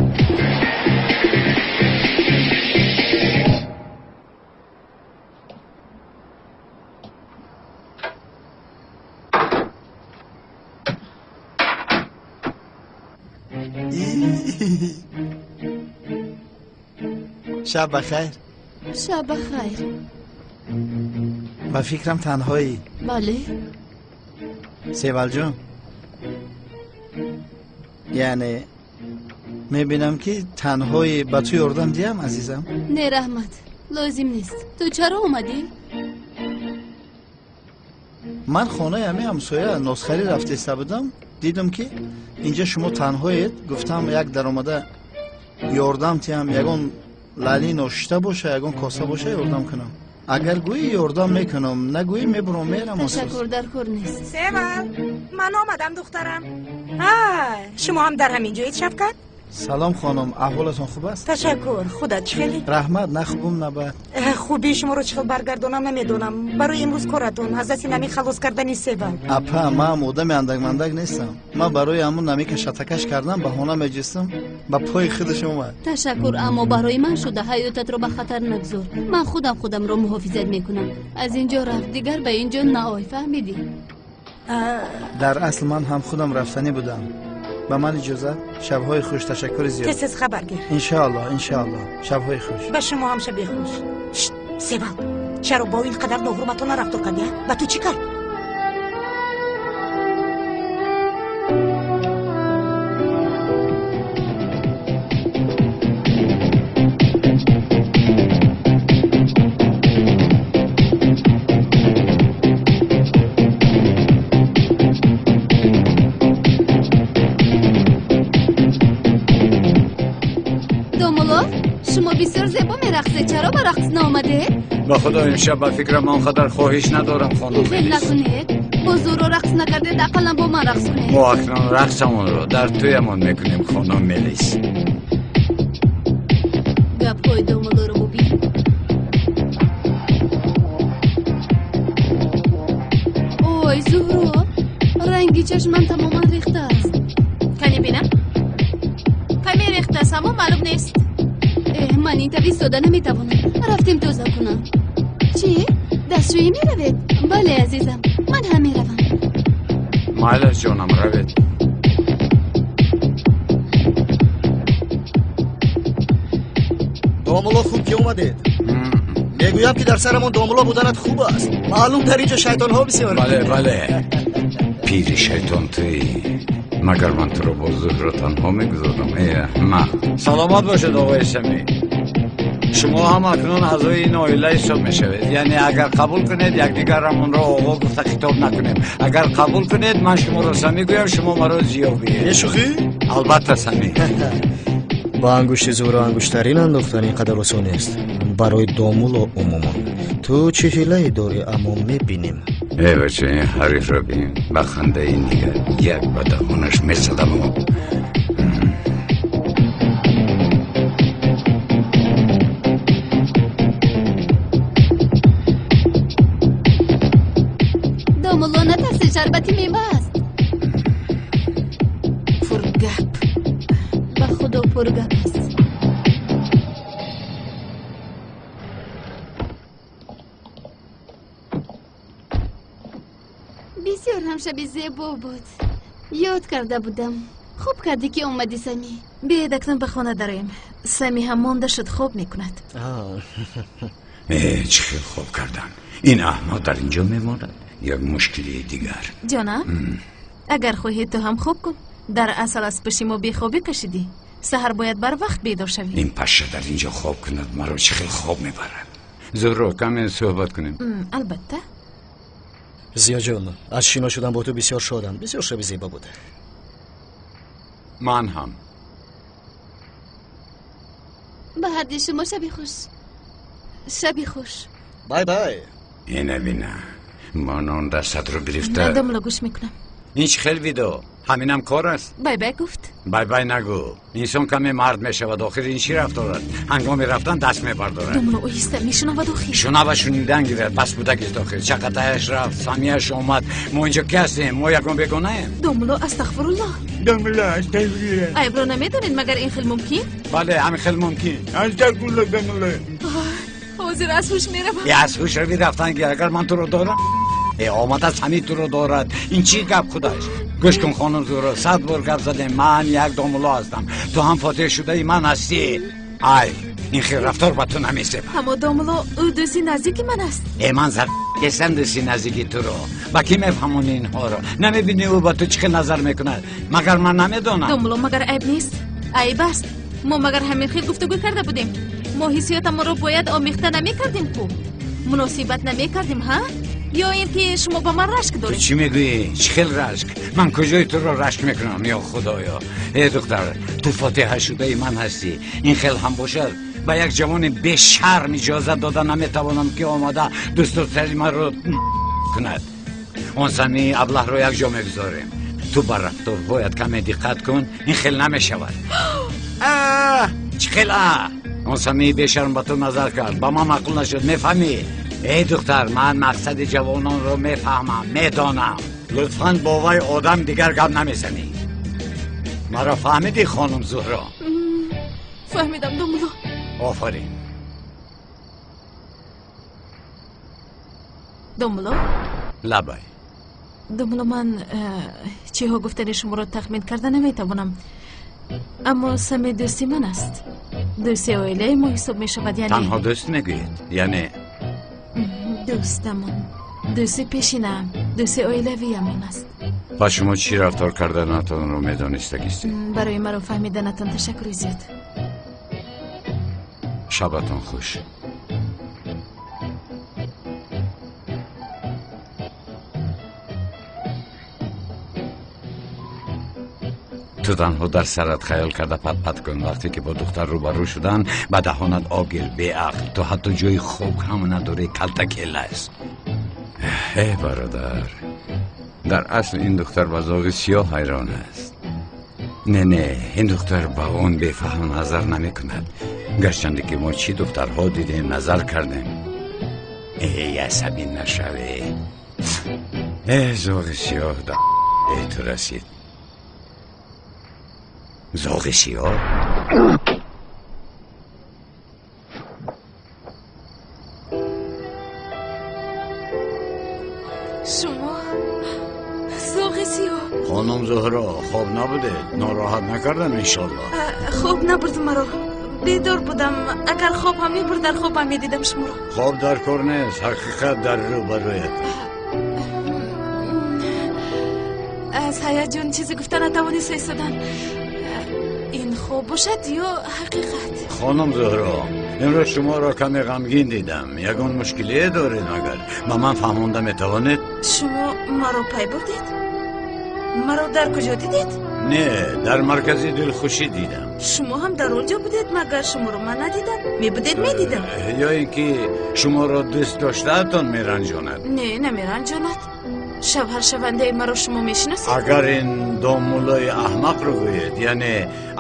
S1: Шаб бахайр.
S9: Шаб бахайр.
S1: Ба фикрам танҳоӣ.
S9: Бале.
S1: Севалҷон, яъне мебинам ки танҳоӣ, ба ту ёрдам диҳам, азизам?
S9: Не, раҳмат, лозим нест. Ту чаро омадӣ?
S1: Ман хонаи ҳамин ҳамсоя носхарӣ рафтеста будам, дидам ки инҷа шумо танҳоед, гуфтам як даромада ёрдам тиҳам, ягон лали ношишта боша, ягон коса боша, ёрдам кунам. Агар гӯӣ ёрдам мекунам, нагӯӣ мебурам мерам.
S9: Ташаккур, дар кор нест.
S8: Севал, ман омадам, духтарам. Шумо ҳам дар ҳамин ҷоед, Шавкат?
S1: Салом хонум, аҳволатон хуб аст?
S8: Ташаккур, худат чӣ хеле?
S1: Раҳмат, на хубум, на бад.
S8: Хубии шуморо чӣ хел баргардонам намедонам. Барои имрӯз коратон аз дасти нами халос кардани Севал.
S1: Апа, ман одами андакмандак нестам. Ман барои ҳамун намика шатакаш кардам, баҳона меҷистам, ба пои худаш омад.
S9: Ташаккур, аммо барои ман шуда ҳаётатро ба хатар нагузор. Ман худам худамро муҳофизат мекунам. Аз инҷо рафт, дигар ба инҷо наой, фаҳмидӣ?
S1: Дар асл ман ҳам худам рафтанӣ будам. Ба ман иҷозат? Шабҳои хуш, ташаккури зиёд.
S8: Тез-тез хабар гир.
S1: Иншоаллоҳ, иншоаллоҳ. Шабҳои хуш.
S8: Ба шумо ҳам шаби хуш. Севал, чаро бо ин қадар ноҳурматона рафтор кардӣ? Ба ту чӣ кард?
S9: Шумо бисёр зебо мерақсед, чаро ба рақс наомадед?
S7: Ба худо имшаб ба фикрам он қадар хоҳиш надорам, хонум.
S9: Хел накунед, бо зӯро рақс накардед, ақаллан бо ман рақс кунед.
S7: Мо акнун рақсамонро дар тӯямон мекунем, хонум Мелис.
S9: Гапҳои домулоро бубин. Ой, Зуҳро, ранги чашмам тамоман рехта аст.
S6: Кани бинам? Каме рехтааст, аммо маълум нест.
S9: Ман ин тавр истода наметавонам. Рафтем тоза кунам. Чӣ? Дастшӯӣ меравед? Бале, азизам, ман ҳам меравам.
S7: Майлаш, ҷонам, равед.
S5: Домулло, хуб ки омадед. Мегӯям ки дар сарамон домулло буданат хуб аст. Маълум дар инҷо шайтонҳо бисёр.
S7: Бале, бале. Пири шайтон туӣ. Магар ман туро бо Зуҳро танҳо мегузорам? Э, аҳмақ. Саломат бошед, оғои Самӣ. Шумо ҳам акнун аъзои ин оила ҳисоб мешавед. Яъне агар қабул кунед, якдигарамонро оғо гуфта хитоб накунем. Агар қабул кунед, ман шуморо Самӣ гӯям, шумо маро Зиё гӯед.
S5: Бешӯхӣ?
S7: Албатта, Самӣ.
S5: Ба ангушти Зуҳро ангуштарин андохтан ин қадар осон нест. Барои домулло умуман. Ту чӣ ҳилае дорӣ, аммо мебинем.
S7: Э, бача, ин ҳарифро бин. Ба хандаи нигар як ба даҳонаш мезадаму.
S9: Домулло, натарсед, шарбати мева аст.
S6: Пургап.
S9: Ба худо пургап аст. Бисёр ҳам шаби зебо буд. Ёд карда будам. Хуб кардӣ ки омадӣ, Самӣ.
S6: Биед акнун ба хона дароем. Самӣ ҳам монда шуд, хоб мекунад.
S7: Э, чӣ хел хоб кардан. Ин аҳмақ дар инҷо мемонад. Як мушкилии дигар.
S6: Ҷонам, агар хоҳӣ ту ҳам хоб кун. Дар асл аз пушти мо бехобӣ кашидӣ. Саҳар бояд барвақт бедор шавӣ.
S7: Ин паша дар инҷо хоб кунад, маро чӣ хел хоб мебарад. Зуҳро, каме суҳбат кунем.
S6: Албатта.
S5: Зиёҷон, аз шинос шудан бо ту бисёр шодам. Бисёр шаби зебо буд.
S7: Ман ҳам.
S9: Ба ҳарди шумо шаби хуш. Шаби хуш.
S5: Бай бай.
S7: Ина бина, ман он дастатро гирифта.
S6: Домулло, гӯш мекунам.
S7: Ин чӣ хел видео? Ҳаминам кор аст?
S6: Бай бай гуфт.
S7: Бай бай нагӯ. Инсон каме мард мешавад, охир ин чӣ рафтор аст? Ҳангоми рафтан даст мебардорад.
S6: Домулло, оҳиста, мешунавад охир.
S7: Шунава шунидан гирад, бас будагист охир. Чақатаяш рафт, Самияш омад. Мо инҷо ки ҳастем? Мо ягон бегонаем?
S6: Домулло, астағфируллоҳ.
S7: Домулло, астағфируллоҳ.
S6: Айбро намедонед, магар ин хел мумкин?
S7: Бале, ҳамин хел мумкин. Астағфируллоҳ, домулло.
S6: Ҳозир аз ҳуш меравам.
S7: Аз ҳуш рави рафтан гир, агар ман туро дорам. Э, омада Самӣ туро дорад. Ин чӣ гап худаш? Гӯш кун, хонум Зуҳро, 100 бор гап задем. Ман як домулло ҳастам. Ту ҳам фотиҳ шудаи ман ҳастӣ. Айб, ин хел рафтор ба ту намезебад.
S6: Аммо домулло, ӯ дӯсти наздики ман аст.
S7: Э, ман зар кестам дӯсти наздики туро. Ба кӣ мефаҳмонӣ инҳоро? Намебинӣ ӯ ба ту чӣ хел назар мекунад? Магар ман намедонам?
S6: Домулло, магар айб нест? Айб аст. Мо магар ҳамин хел гуфтугӯ карда будем? Мо ҳиссиётамонро бояд омехта намекардем ку? Муносибат намекардем, ҳа? Ё ин ки шумо ба ман рашк доред?
S7: Ту чӣ мегӯӣ? Чӣ хел рашк? Ман куҷои туро рашк мекунам, ё худоё? Э духтар, ту фотиҳашудаи ман ҳастӣ. Ин хел ҳам бошад, ба як ҷавони бешарм иҷозат дода наметавонам, ки омада дӯстдоштаи маро кунад. Он сами аблаҳро якҷо мегузорем. Ту ба рафторҳоят каме диққат кун, ин хел намешавад. Чӣ хел а? Он самии бешарм ба ту назар кард, ба ман маъқул нашуд, мефаҳмӣ? Эй духтар, ман мақсади ҷавононро мефаҳмам, медонам. Лутфан бо вай одам дигар гап намезанӣ. Маро фаҳмидӣ, хонум Зуҳро?
S6: Фаҳмидам, домулло.
S7: Офарин.
S6: Домулло?
S7: Лабай.
S6: Домулло, ман чиҳо гуфтани шуморо тахмин карда наметавонам. Аммо Сами дӯсти ман аст. Дӯсти оилаи мо ҳисоб мешавад, яъне
S7: танҳо дӯст мегӯед? Яъне
S6: дӯстамон, дӯсти пешинаам, дӯсти оилавиямон аст.
S7: Пас шумо чӣ рафтор карданатонро медонистагистед?
S6: Барои маро фаҳмиданатон ташаккури зиёд.
S7: Шабатон хуш. Ту танҳо дар сарат хаёл карда патпат кун. Вақте ки бо духтар рӯбарӯ шудан, ба даҳонат об гир, беақл. Ту ҳатто ҷои хок ҳам надорӣ, калтакела аст. Э бародар, дар асл ин духтар ба зоғи сиёҳ ҳайрон аст. Не, не, ин духтар ба он бефаҳм назар намекунад. Гарчанде ки мо чӣ духтарҳо дидем, назар кардем. Эй, асабӣ нашавӣ. Э, зоғи сиёҳ да ту расид. Зоғи сиёҳ?
S6: Шумо зоғи сиёҳ?
S7: Хонум Зуҳро, хоб набудед? Нороҳат накардам, иншоллоҳ?
S6: Хоб набурд маро. Бедор будам. Агар хоб ҳам мебурд, дар хобам медидам шуморо.
S7: Хоб дар кор нест, ҳақиқат дар рӯбарӯят.
S6: Аз ҳаяҷон чизе гуфта натавониста истодан. Ин хоб бошад ё ҳақиқат?
S7: Хонум Зуҳро, имрӯз шуморо каме ғамгин дидам. Ягон мушкилие доред магар? Ба ман фаҳмонда метавонед?
S6: Шумо маро пай бурдед? Маро дар куҷо дидед?
S7: Не, дар маркази дилхушӣ дидам.
S6: Шумо ҳам дар он ҷо будед, магар шуморо ман надидам? Мебудед, медидам.
S7: Ё ин ки шуморо дӯст доштаатон меранҷонад?
S6: Не, намеранҷонад. Шавҳаршавандаи маро шумо мешиносед?
S7: Агар ин домуллои аҳмақро гӯед, яъне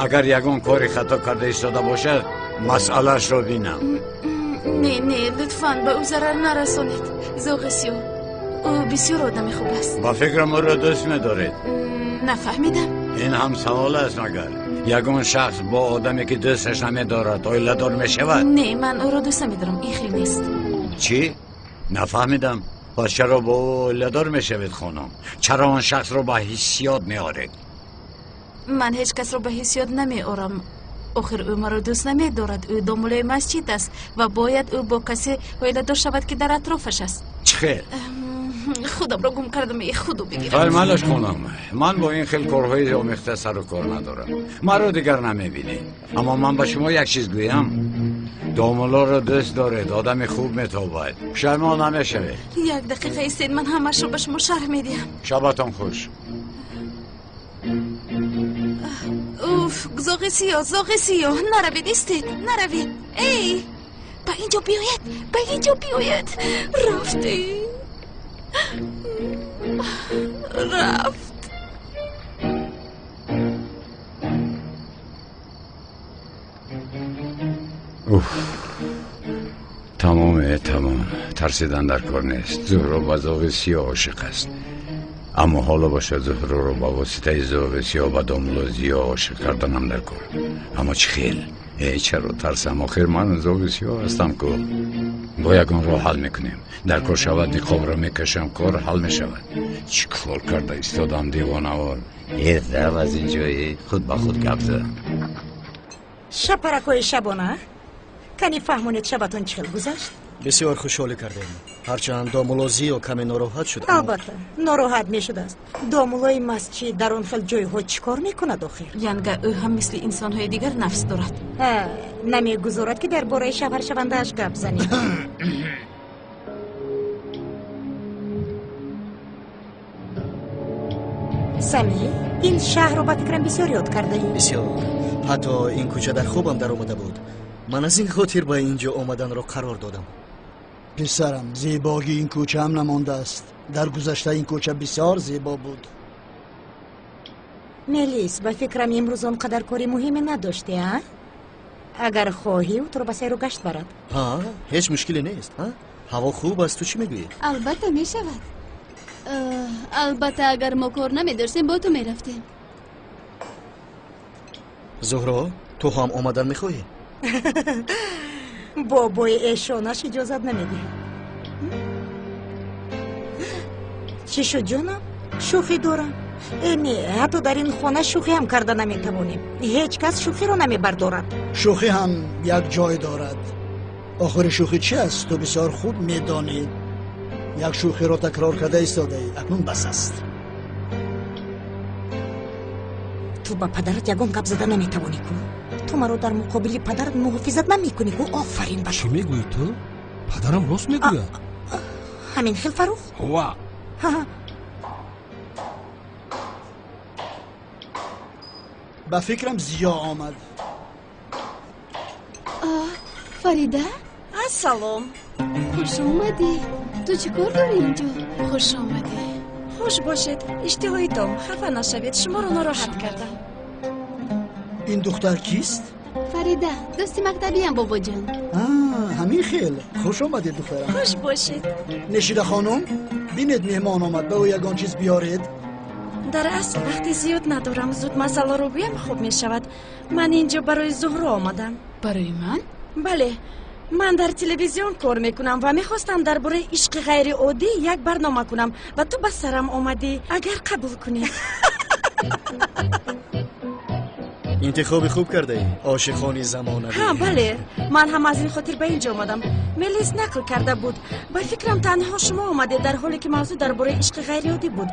S7: агар ягон кори хато карда истода бошад, масъалаашро бинам.
S6: Не, не, лутфан ба ӯ зарар нарасонед. Зоғи сиёҳ, ӯ бисёр одами хуб аст.
S7: Ба фикрам ӯро дӯст медоред.
S6: Нафаҳмидам.
S7: Ин ҳам савол аст магар? Ягон шахс бо одаме ки дӯсташ намедорад оиладор мешавад?
S6: Не, ман ӯро дӯст намедорам, ин хел нест.
S7: Чӣ? Нафаҳмидам. Пас чаро бо ӯ оиладор мешавед, хонум? Чаро он шахсро ба ҳиссиёт меоред?
S6: Ман ҳеҷ касро ба ҳиссиёт намеорам. Охир ӯ маро дӯст намедорад. Ӯ домуллои масҷид аст ва бояд ӯ бо касе оиладор шавад, ки дар атрофаш аст.
S7: Чӣ хел?
S6: Худамро гум кардам, э худо бигирад.
S7: Хайр, майлаш хонум, ман бо ин хел корҳои омехта сару кор надорам. Маро дигар намебинед. Аммо ман ба шумо як чиз гӯям. Домуллоро дӯст доред, одами хуб метобад. Пушаймон намешавед.
S6: Як дақиқа истед, ман ҳамаашро ба шумо шарҳ медиҳам.
S7: Шабатон хуш.
S6: Уф, зоғи сиёҳ, зоғи сиёҳ, наравед, истед, наравед. Эй, ба ин ҷо биёед, ба ин ҷо биёед. Рафтед. Рафт.
S7: Уф, тамоме, тамом. Тарсидан дар кор нест. Зуҳро ба зоғи сиёҳ ошиқ аст. Аммо ҳоло бошад Зуҳроро ба воситаи зоғи сиёҳ ба домулло Зиё ошиқ карданам дар кор. Аммо чӣ хел? Э, чаро тарсам? Охир ман зоғи сиёҳ ҳастам ку. Бо ягон роҳ ҳал мекунем. Дар кор шавад ниқобро мекашам, кор ҳал мешавад. Чӣ кор карда истодам, девонавор? Э, рав аз ин ҷои, худ ба худ гап зад.
S8: Шапаракҳои шабона, кани фаҳмонед, шабатон чӣ хел гузашт?
S5: Бисёр хушҳолӣ кардем, ҳарчанд домулло Зиё каме нороҳат шуд.
S8: Албатта, нороҳат мешудааст. Домуллои масҷид дар он хел ҷойҳо чӣ кор мекунад охир?
S6: Янга, ӯ ҳам мисли инсонҳои дигар нафс дорад.
S8: Намегузорад, ки дар бораи шавҳаршавандааш гап занем. Сами, ин шаҳрро ба фикрам бисёр ёд кардаӣ.
S5: Бисёр. Ҳатто ин кӯча дар хобам даромада буд. Ман аз ин хотир ба ин ҷо омаданро қарор додам.
S10: Писарам, зебогии ин кӯча ҳам намондааст. Дар гузашта ин кӯча бисёр зебо буд.
S8: Мелис, ба фикрам, имрӯз он қадар кори муҳиме надоштӣ, а? Агар хоҳӣ, ӯ туро ба сайру гашт барад.
S5: Ҳа, ҳеҷ мушкиле нест. Ҳаво хуб аст, ту чӣ мегӯӣ?
S9: Албатта, мешавад. Албатта, агар мо кор намедоштем, бо ту мерафтем.
S5: Зуҳро, ту ҳам омадан мехоҳӣ?
S8: Бобои эшонаш иҷозат намедиҳад. Чӣ шуд, ҷонам? Шӯхӣ дорам. Не, ҳатто дар ин хона шӯхӣ ҳам карда наметавонем. Ҳеҷ кас шӯхиро намебардорад.
S10: Шӯхӣ ҳам як ҷой дорад. Охири шӯхӣ чи аст, ту бисёр хуб медонӣ. Як шӯхиро такрор карда истодаӣ, акнун бас аст.
S8: Ту ба падарат ягон гап зада наметавонӣ ку. Ту маро дар муқобили падарат муҳофизат намекунӣ ку. Офарин ба
S11: чӣ мегӯӣ ту? Падарам рост мегӯяд.
S8: Ҳамин хел, Фарух?
S11: Ва.
S10: Ба фикрам, Зиё омад.
S9: Фарида.
S4: Ассалом.
S9: Хуш омадӣ. Ту чӣ кор дорӣ инҷо?
S6: Хуш омадӣ.
S4: Хуш бошед, иштиҳои том. Хафа нашавед, шуморо нороҳат кардам.
S10: Ин духтар кист?
S9: Фарида, дӯсти мактабиям, бобоҷон.
S10: Ҳамин хел. Хуш омадед, духтарам.
S4: Хуш бошед.
S10: Нешида хонум, бинед, меҳмон омад, ба ӯ ягон чиз биёред.
S4: Дар асл вақти зиёд надорам, зуд масъаларо гӯям хуб мешавад. Ман инҷо барои Зуҳро омадам.
S6: Барои ман?
S4: Бале, ман дар телевизион кор мекунам ва мехостам дар бораи ишқи ғайриоддӣ як барнома кунам ва ту ба сарам омадӣ. Агар қабул кунӣ.
S5: Интихоби хуб кардаӣ, ошиқони замонавӣ.
S4: Ҳа, бале, ман ҳам аз ин хотир ба ин ҷо омадам. Мелис нақл карда буд. Ба фикрам, танҳо шумо омадед, дар ҳоле ки мавзӯъ дар бораи ишқи ғайриоддӣ буд.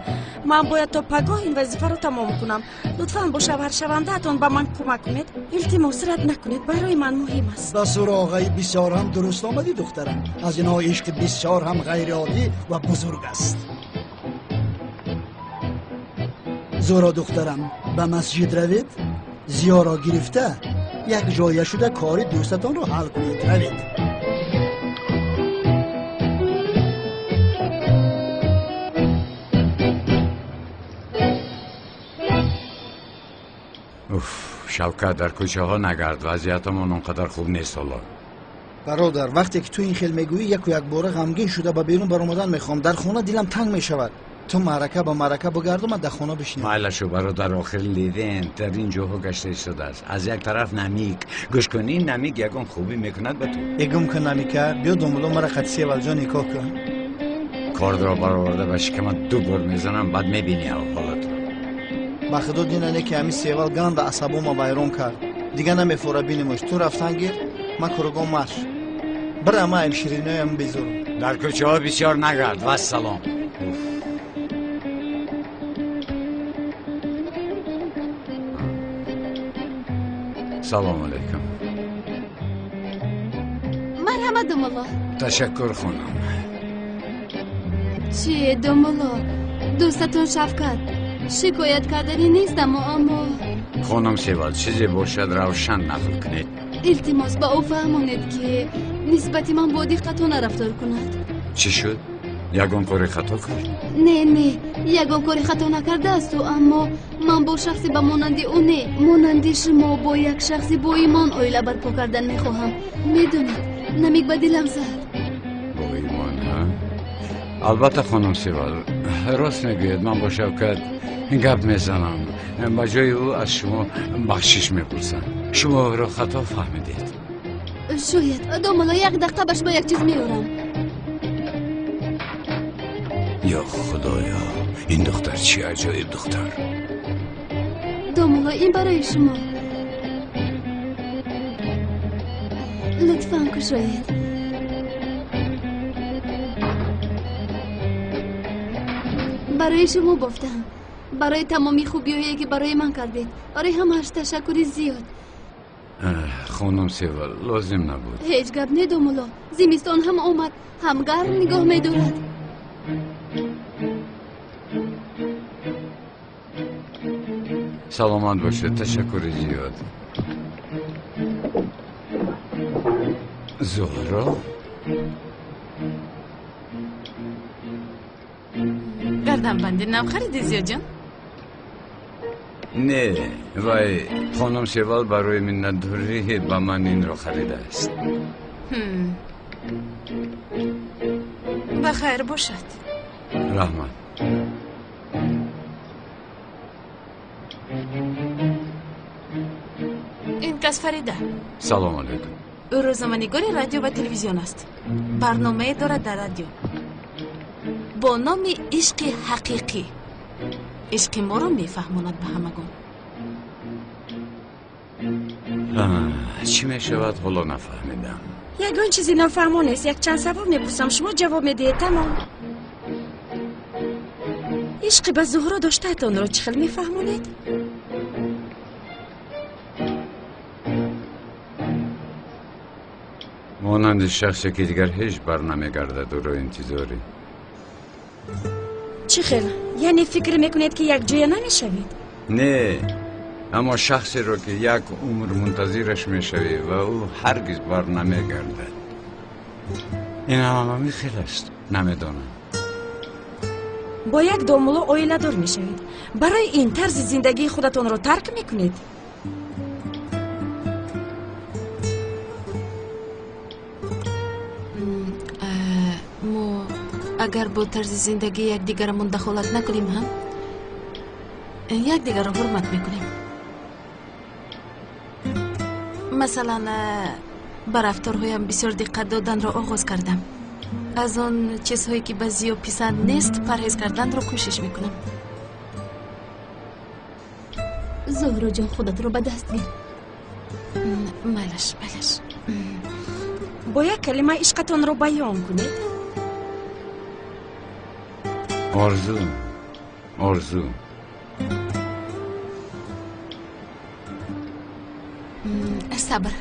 S4: Ман бояд то пагоҳ ин вазифаро тамом кунам. Лутфан бо шавҳаршавандаатон ба ман кӯмак кунед. Илтимос, рад накунед, барои ман муҳим аст.
S10: Ба суроғаи бисёр ҳам дуруст омадӣ, духтарам. Аз инҳо ишқи бисёр ҳам ғайриоддӣ ва бузург аст. Зуҳро, духтарам, ба масҷид равед, Зиёро гирифта як ҷоя шуда кори дӯстатонро ҳал кунед. Равед.
S7: Уф, Шавкат, дар кӯчаҳо нагард, вазъиятамон он қадар хуб нест ҳоло.
S1: Бародар, вақте ки ту ин хел мегӯӣ, яку якбора ғамгин шуда ба берун баромадан мехоҳам. Дар хона дилам танг мешавад. Ту маърака ба маърака бигарду, ман дар хона бишинам.
S7: Майлашу, бародар, охир Левент дар ин ҷоҳо гашта истодааст. Аз як тараф Намик. Гӯш кун, ин Намик ягон хубӣ мекунад ба ту.
S1: Эгум кун, Намика, биё, домуло, мара қати Севалҷон никоҳ кун.
S7: Кордро бароварда ба шикамат ду бор мезанам, баъд мебинӣ ҳолатро.
S1: Ба худо, динане ки ҳамин Севал ганда асабома вайрон кард. Дига намефора бинемош. Ту рафтан гир, ман куругон марш. Бира, ма им шириноям безурам.
S7: Дар кӯчаҳо бисёр нагард. Вассалом. Салом алейкум.
S9: Марҳамат, домулло.
S7: Ташаккур, хонум.
S9: Чи, домулло, дӯстатон Шавкат шикоят карданӣ нест, аммо
S7: Хонум Севал, чизе бошад, равшан нақл кунед.
S9: Илтимос, ба ӯ фаҳмонед, ки нисбати ман бо диққатона рафтор кунад.
S7: Чӣ шуд? Ягон кори хато кард?
S9: Не, не, ягон кори хато накардаасту, аммо ман бо шахсе ба монанди ӯ не, монанди шумо, бо як шахси боимон оила барпо кардан мехоҳам. Медонед, Намик ба дилам зад.
S7: Боимон, ҳа? Албатта, хонум Севал, рост мегӯяд. Ман бо Шавкат гап мезанам. Ба ҷои ӯ аз шумо бахшиш мепурсам. Шумо ӯро хато фаҳмидед.
S9: Шояд. Домулло, як дақиқа, ба шумо як чиз меорам.
S7: Ё худоё, ин духтар чӣ аҷоиб духтар.
S9: Домулло, ин барои шумо. Лутфан кушоед. Барои шумо бофтам. Барои тамоми хубиҳое ки барои ман кардед. Барои ҳамааш ташаккури зиёд.
S7: Хонум Севал, лозим набуд.
S9: Ҳеҷ гап не, домулло. Зимистон ҳам омад, ҳам гарм нигоҳ медорад.
S7: Саломат бошед, ташаккури зиёд. Зуҳро?
S6: Гарданбанди нав хариди, Зиёҷон?
S7: Не, вай хонум Севал барои миннатдорӣ ба ман инро харидааст.
S6: Ба хайр бошад.
S7: Раҳмат.
S6: Ин кас Фарида.
S7: Салом алейкум.
S6: Ӯ рӯзноманигори радио ва телевизион аст. Барномае дорад дар радио бо номи Ишқи ҳақиқӣ. Ишқи моро мефаҳмонад ба ҳамагон.
S7: Чӣ мешавад, ҳоло нафаҳмидам.
S4: Ягон чизи нофаҳмо нест. Якчанд савол мепурсам, шумо ҷавоб медиҳед, тамом. Ишқи ба Зуҳро доштаатонро чӣ хел мефаҳмонед?
S7: Монанди шахсе ки дигар ҳеҷ бар намегардад ӯро интизорӣ.
S4: Чӣ хел? Яъне фикр мекунед ки якҷоя намешавед?
S7: Не, аммо шахсеро ки як умр мунтазираш мешавӣ ва ӯ ҳаргиз бар намегардад. Ин ҳама ҳамин хел аст, намедонам.
S4: Бо як домулло оиладор мешавед. Барои ин тарзи зиндагии худатонро тарк мекунед?
S6: Мо агар бо тарзи зиндагии якдигарамон дахолат накунем ҳам, якдигарро ҳурмат мекунем. Масалан, ба рафторҳоям бисёр диққат доданро оғоз кардам. Аз он чизҳое ки ба Зиё писанд нест, парҳез карданро кӯшиш мекунам.
S9: Зуҳроҷон, худатро ба даст гир.
S6: Майлаш, майлаш.
S4: Бо як калима ишқатонро баён кунед.
S7: Орзу, орзу.
S6: Сабр.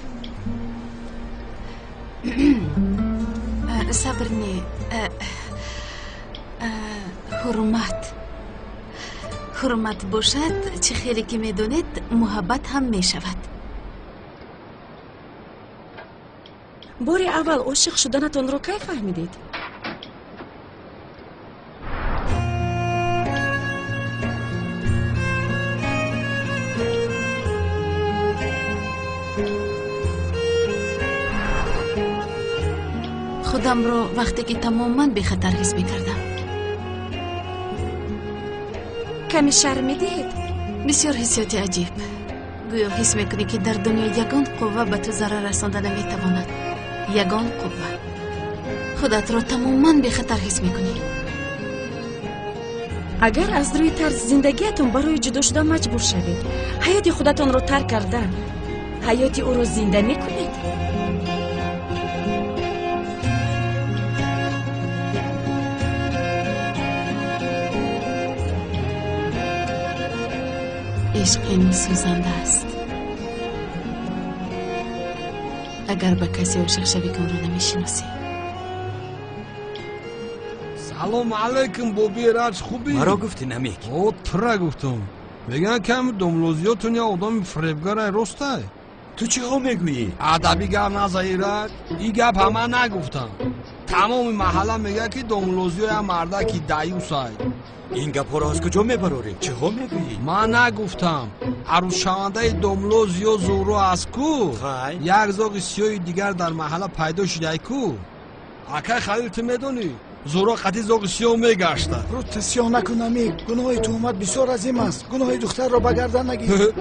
S6: Сабр не, ҳурмат. Ҳурмат бошад, чӣ хеле ки медонед, муҳаббат ҳам мешавад.
S4: Бори аввал ошиқ шуданатонро кай фаҳмидед?
S6: Худамро вақте ки тамоман бехатар ҳис мекардам.
S4: Каме шарм медиҳед?
S6: Бисёр ҳиссиёти аҷиб. Гӯё ҳис мекунӣ ки дар дунё ягон қувва ба ту зарар расонда наметавонад. Ягон қувва. Худатро тамоман бехатар ҳис мекунӣ.
S4: Агар аз рӯи тарзи зиндагиятон барои ҷудо шудан маҷбур шавед, ҳаёти худатонро тарк карда, ҳаёти ӯро зинда мекунед?
S6: Ишқ ин сӯзанда аст. Агар ба касе ошиқ шавӣ ки онро намешиносӣ.
S11: Салом алейкум, боби Раҷ, хубӣ?
S3: Маро гуфтӣ намек?
S11: О, тура гуфтам. Мегӯянд ками домлозиётон я одами фиребгарай, ростай?
S3: Ту чиҳо мегӯӣ?
S11: Адаби гап назаи Раҷ, и гап ҳама нагуфтам. Тамоми маҳалла мегӯяд ки домлозиё я мардаки даюсай.
S3: Ин гапҳоро аз куҷо мебарорӣ? Чиҳо мегӯӣ?
S11: Ман нагуфтам. Арӯзшавандаи домлозиё Зуҳро аст ку? Як зоғи сиёҳи дигар дар маҳалла пайдо шудай ку? Акай Халил, ту медонӣ? Зуҳро қатъи зоғи сиёҳ мегашта.
S10: Рӯта сиёҳ накун, Амир. Гуноҳи туҳмат бисёр азим аст. Гуноҳи духтарро ба гардан нагир.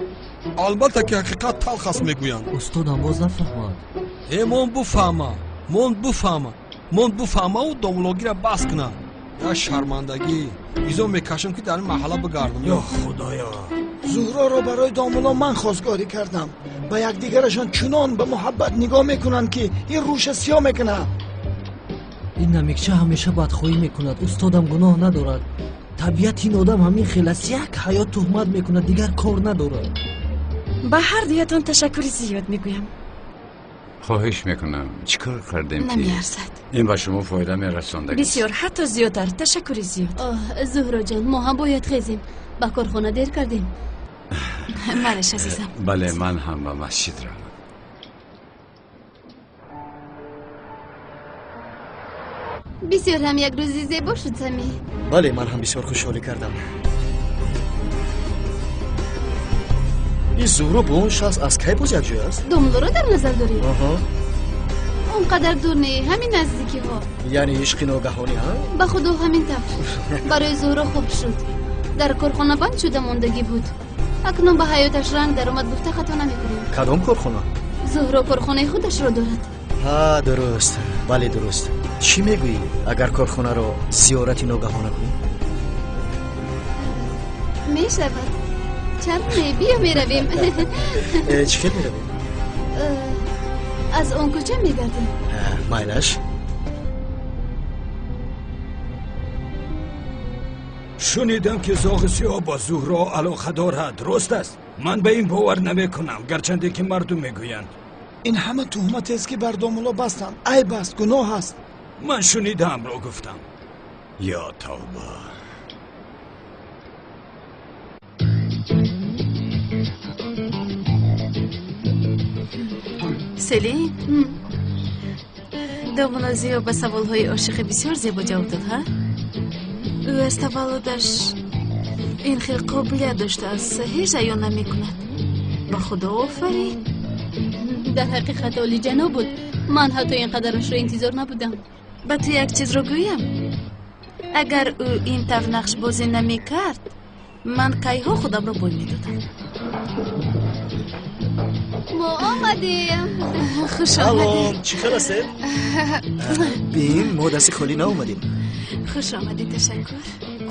S11: Албатта ки ҳақиқат талх аст мегӯянд.
S12: Устодам боз нафаҳмад.
S11: Э, мон буфаҳма, мон буфаҳма, мон буфаҳмау домлогира бас куна. Я шармандагӣ. Изо мекашам ки дар ин маҳалла бигардам.
S3: Ё Худоё!
S10: Зуҳроро барои домулло ман хостгорӣ кардам. Ба якдигарашон чунон ба муҳаббат нигоҳ мекунанд, ки ин рӯша сиёҳ мекунад.
S12: Ин намикча ҳамеша бадхоҳӣ мекунад. Устодам гуноҳ надорад. Табиати ин одам ҳамин хел аст. Як ҳаёт туҳмат мекунад, дигар кор надорад.
S4: Ба ҳар дуятон ташаккури зиёд мегӯям.
S7: Хоҳиш мекунам, чӣ кор кардем ки
S6: намеарзад?
S7: Ин ба шумо фоида мерасонда.
S4: Бисёр, ҳатто зиёдтар. Ташаккури зиёд.
S9: Зуҳроҷон, мо ҳам бояд хезем. Ба корхона дер кардем.
S6: Малеш, азизам.
S7: Бале, ман ҳам ба масҷид равам.
S9: Бисёр ҳам як рӯзи зебо шуд, Сами.
S5: Бале, ман ҳам бисёр хушҳолӣ кардам. Ин Зуҳро бо он шахс аз кай боз якҷоя аст?
S9: Домлоро дар назар дорӣ? Он қадар дур не, ҳамин наздикиҳо.
S5: Яъне ишқи ногаҳонӣ, ҳа?
S9: Ба худо ҳамин тавр. Барои Зуҳро хуб шуд. Дар корхона банд шуда мондагӣ буд. Акнун ба ҳаёташ ранг даромад, гуфта хато намекунем.
S5: Кадом корхона?
S9: Зуҳро корхонаи худашро дорад.
S5: Ҳа, дуруст. Бале, дуруст. Чӣ мегӯӣ, агар корхонаро зиёрати ногаҳона кунем?
S9: Мешавад. Чаро не? Биё меравем.
S5: Чӣ хел меравем?
S9: Аз он кӯча мегардем.
S5: Майлаш.
S15: Шунидам, ки зоғи сиёҳ бо Зуҳро алоқа дорад. Рост аст? Ман ба ин бовар намекунам, гарчанде ки мардум мегӯянд.
S10: Ин ҳама туҳматест, ки бар домулло бастанд. Айб аст, гуноҳ аст.
S15: Ман шунидаамро гуфтам.
S7: Ё тавба.
S6: Селин, домулло Зиё ба саволҳои ошиқӣ бисёр зебо ҷавоб дод, ҳа? Ӯ аз таваллудаш ин хел қобилият доштааст, ҳеҷ аён намекунад. Ба худо офарин.
S9: Дар ҳақиқат олиҷаноб буд. Ман ҳатто ин қадарашро интизор набудам.
S6: Ба ту як чизро гӯям. Агар ӯ ин тавр нақшбозӣ намекард, ман кайҳо худамро бой медодам.
S9: Мо омадем.
S6: Хуш омадед.
S5: Чӣ хел ҳастед? Бин, мо дасти холӣ наомадем.
S6: Хуш омадед, ташаккур.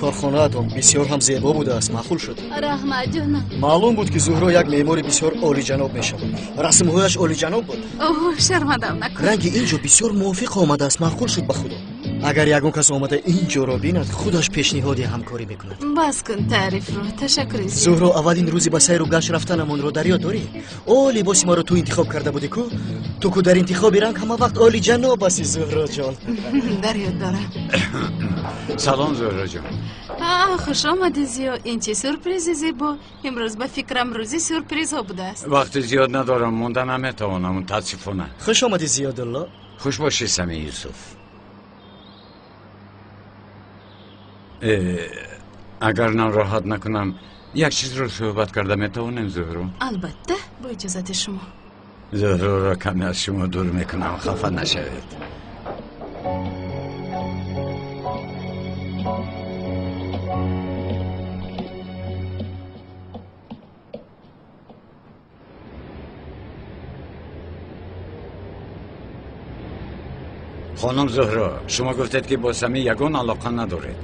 S5: Корхонаатон бисёр ҳам зебо будааст, маъқул шуд.
S9: Раҳмат, ҷонам.
S5: Маълум буд, ки Зуҳро як меъмори бисёр олиҷаноб мешавад. Расмҳояш олиҷаноб буд.
S6: Оҳ, шармандам накун.
S5: Ранги ин ҷо бисёр мувофиқ омадааст, маъқул шуд ба худо. Агар ягон кас омада ин ҷоро бинад, худаш пешниҳоди ҳамкорӣ мекунад.
S6: Бас кун таърифро, ташаккури зиёд.
S5: Зуҳро, аввалин рӯзи ба сайру гашт рафтанамонро дар ёд дорӣ? О, либоси маро ту интихоб карда будӣ ку? Ту ку дар интихоби ранг ҳама вақт олиҷаноб ҳасти, Зуҳроҷон.
S6: Дар ёд дорам.
S7: Салом, Зуҳроҷон.
S6: Хуш омадӣ, Зиё. Ин чӣ сюрпризи зебо. Имрӯз ба фикрам рӯзи сюрпризҳо будааст.
S7: Вақти зиёд надорам, монда наметавонам, мутаассифона.
S5: Хуш омадӣ, Зиёдулло.
S7: Хуш бошӣ, Сами Юсуф. Агар нороҳат накунам, як чизро суҳбат карда метавонем, Зуҳро?
S6: Албатта, бо иҷозати шумо.
S7: Зуҳроро каме аз шумо дур мекунам, хафа нашавед. Хонум Зуҳро, шумо гуфтед, ки бо Сами ягон алоқа надоред.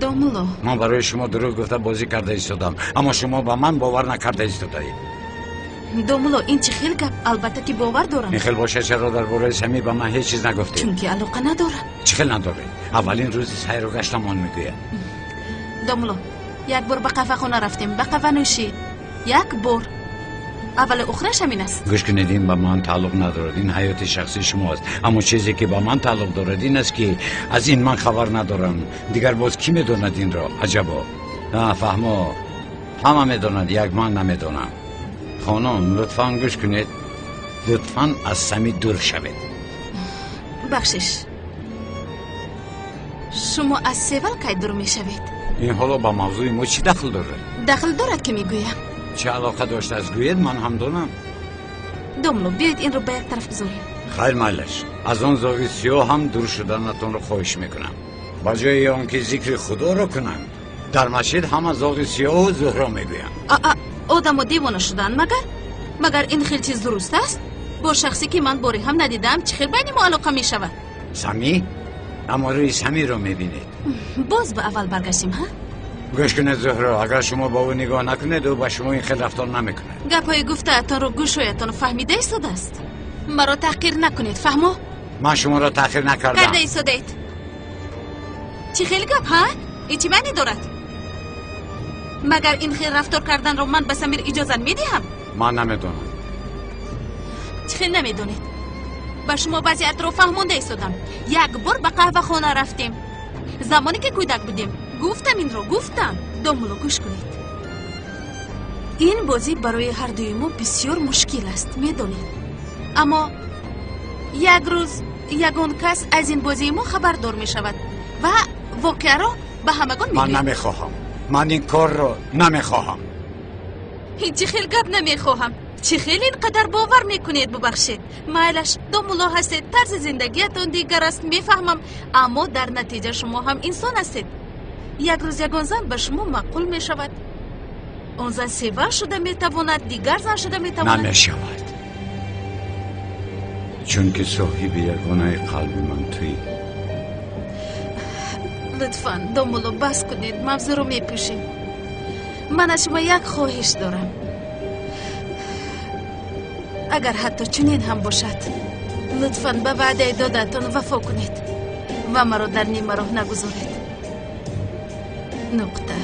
S6: Домулло,
S7: ман барои шумо дурӯғ гуфта бозӣ карда истодам, аммо шумо ба ман бовар накарда истодаед.
S6: Домулло, ин чӣ хел гап? Албатта ки бовар дорам.
S7: Ин хел бошад, чаро дар бораи Сами ба ман ҳеҷ чиз нагуфтед?
S6: Чунки алоқа надорам.
S7: Чӣ хел надоред? Аввалин рӯзи сайру гаштамон мегӯяд.
S6: Домулло, як бор ба қаҳвахона рафтем, ба қаҳванӯшӣ. Як бор. Аввалу охираш ҳамин аст.
S7: Гӯш кунед, ин ба ман тааллуқ надорад, ин ҳаёти шахсии шумо аст. Аммо чизе ки ба ман тааллуқ дорад ин аст, ки аз ин ман хабар надорам. Дигар боз кӣ медонад инро? Аҷабо. Фаҳмо, ҳама медонад, як ман намедонам. Хонум, лутфан гӯш кунед. Лутфан аз Сами дур шавед.
S6: Бахшиш, шумо аз Севал кай дур мешавед?
S7: Ин ҳоло ба мавзӯи мо чӣ дахл дорад?
S6: Дахл дорад, ки мегӯям.
S7: Чӣ алоқа доштааст, гӯед, ман ҳам донам.
S6: Домло, биёед инро ба як тараф гузорем.
S7: Хайр, майлаш. Аз он зоғи сиёҳ ҳам дур шуданатонро хоҳиш мекунам. Ба ҷои он ки зикри худоро кунанд, дар масҷид ҳама зоғи сиёҳу Зуҳро мегӯянд.
S6: Одамо девона шуданд, магар? Магар ин хел чиз дуруст аст? Бо шахсе ки ман боре ҳам надидаам, чӣ хел байни мо алоқа мешавад?
S7: Сами? Аммо рӯи Самиро мебинед.
S6: Боз ба аввал баргаштем, ҳа?
S7: Гӯш кунед, Зуҳро, агар шумо ба ӯ нигоҳ накунед, ӯ ба шумо ин хел рафтор намекунад.
S6: Гапҳои гуфтаатонро гӯшҳоятон фаҳмида истодааст. Маро таҳқир накунед, фаҳмо?
S7: Ман шуморо таҳқир накардам.
S6: Карда истодаед. Чӣ хел гап, ҳа? Ин чӣ маъне дорад? Магар ин хел рафтор карданро ман ба Самир иҷозат медиҳам?
S7: Ман намедонам.
S6: Чӣ хел намедонед? Ба шумо вазъиятро фаҳмонда истодам. Як бор ба қаҳвахона рафтем. Замоне ки кӯдак будем, гуфтам инро, гуфтам. Домулло, гӯш кунед. Ин бозӣ барои ҳардуи мо бисёр мушкил аст, медонед. Аммо як рӯз ягон кас аз ин бозии мо хабардор мешавад ва воқеаро ба ҳамагон мегӯяд.
S7: Ман намехоҳам. Ман ин корро намехоҳам.
S6: Ин чӣ хел гап намехоҳам? Чӣ хел ин қадар бовар мекунед, бубахшед. Майлаш, домулло ҳастед, тарзи зиндагиятон дигар аст, мефаҳмам, аммо дар натиҷа шумо ҳам инсон ҳастед. Як рӯз ягон зан ба шумо маъқул мешавад. Он зан сева шуда метавонад, дигар зан шуда метавонад.
S7: Намешавад. Чунки соҳиби ягонаи қалби ман туӣ.
S6: Лутфан, домулло, бас кунед, мавзӯъро мепӯшем. Ман аз шумо як хоҳиш дорам. Агар ҳатто чунин ҳам бошад, лутфан ба ваъдаи додаатон вафо кунед ва маро дар нимароҳ нагузоред. Нуқта.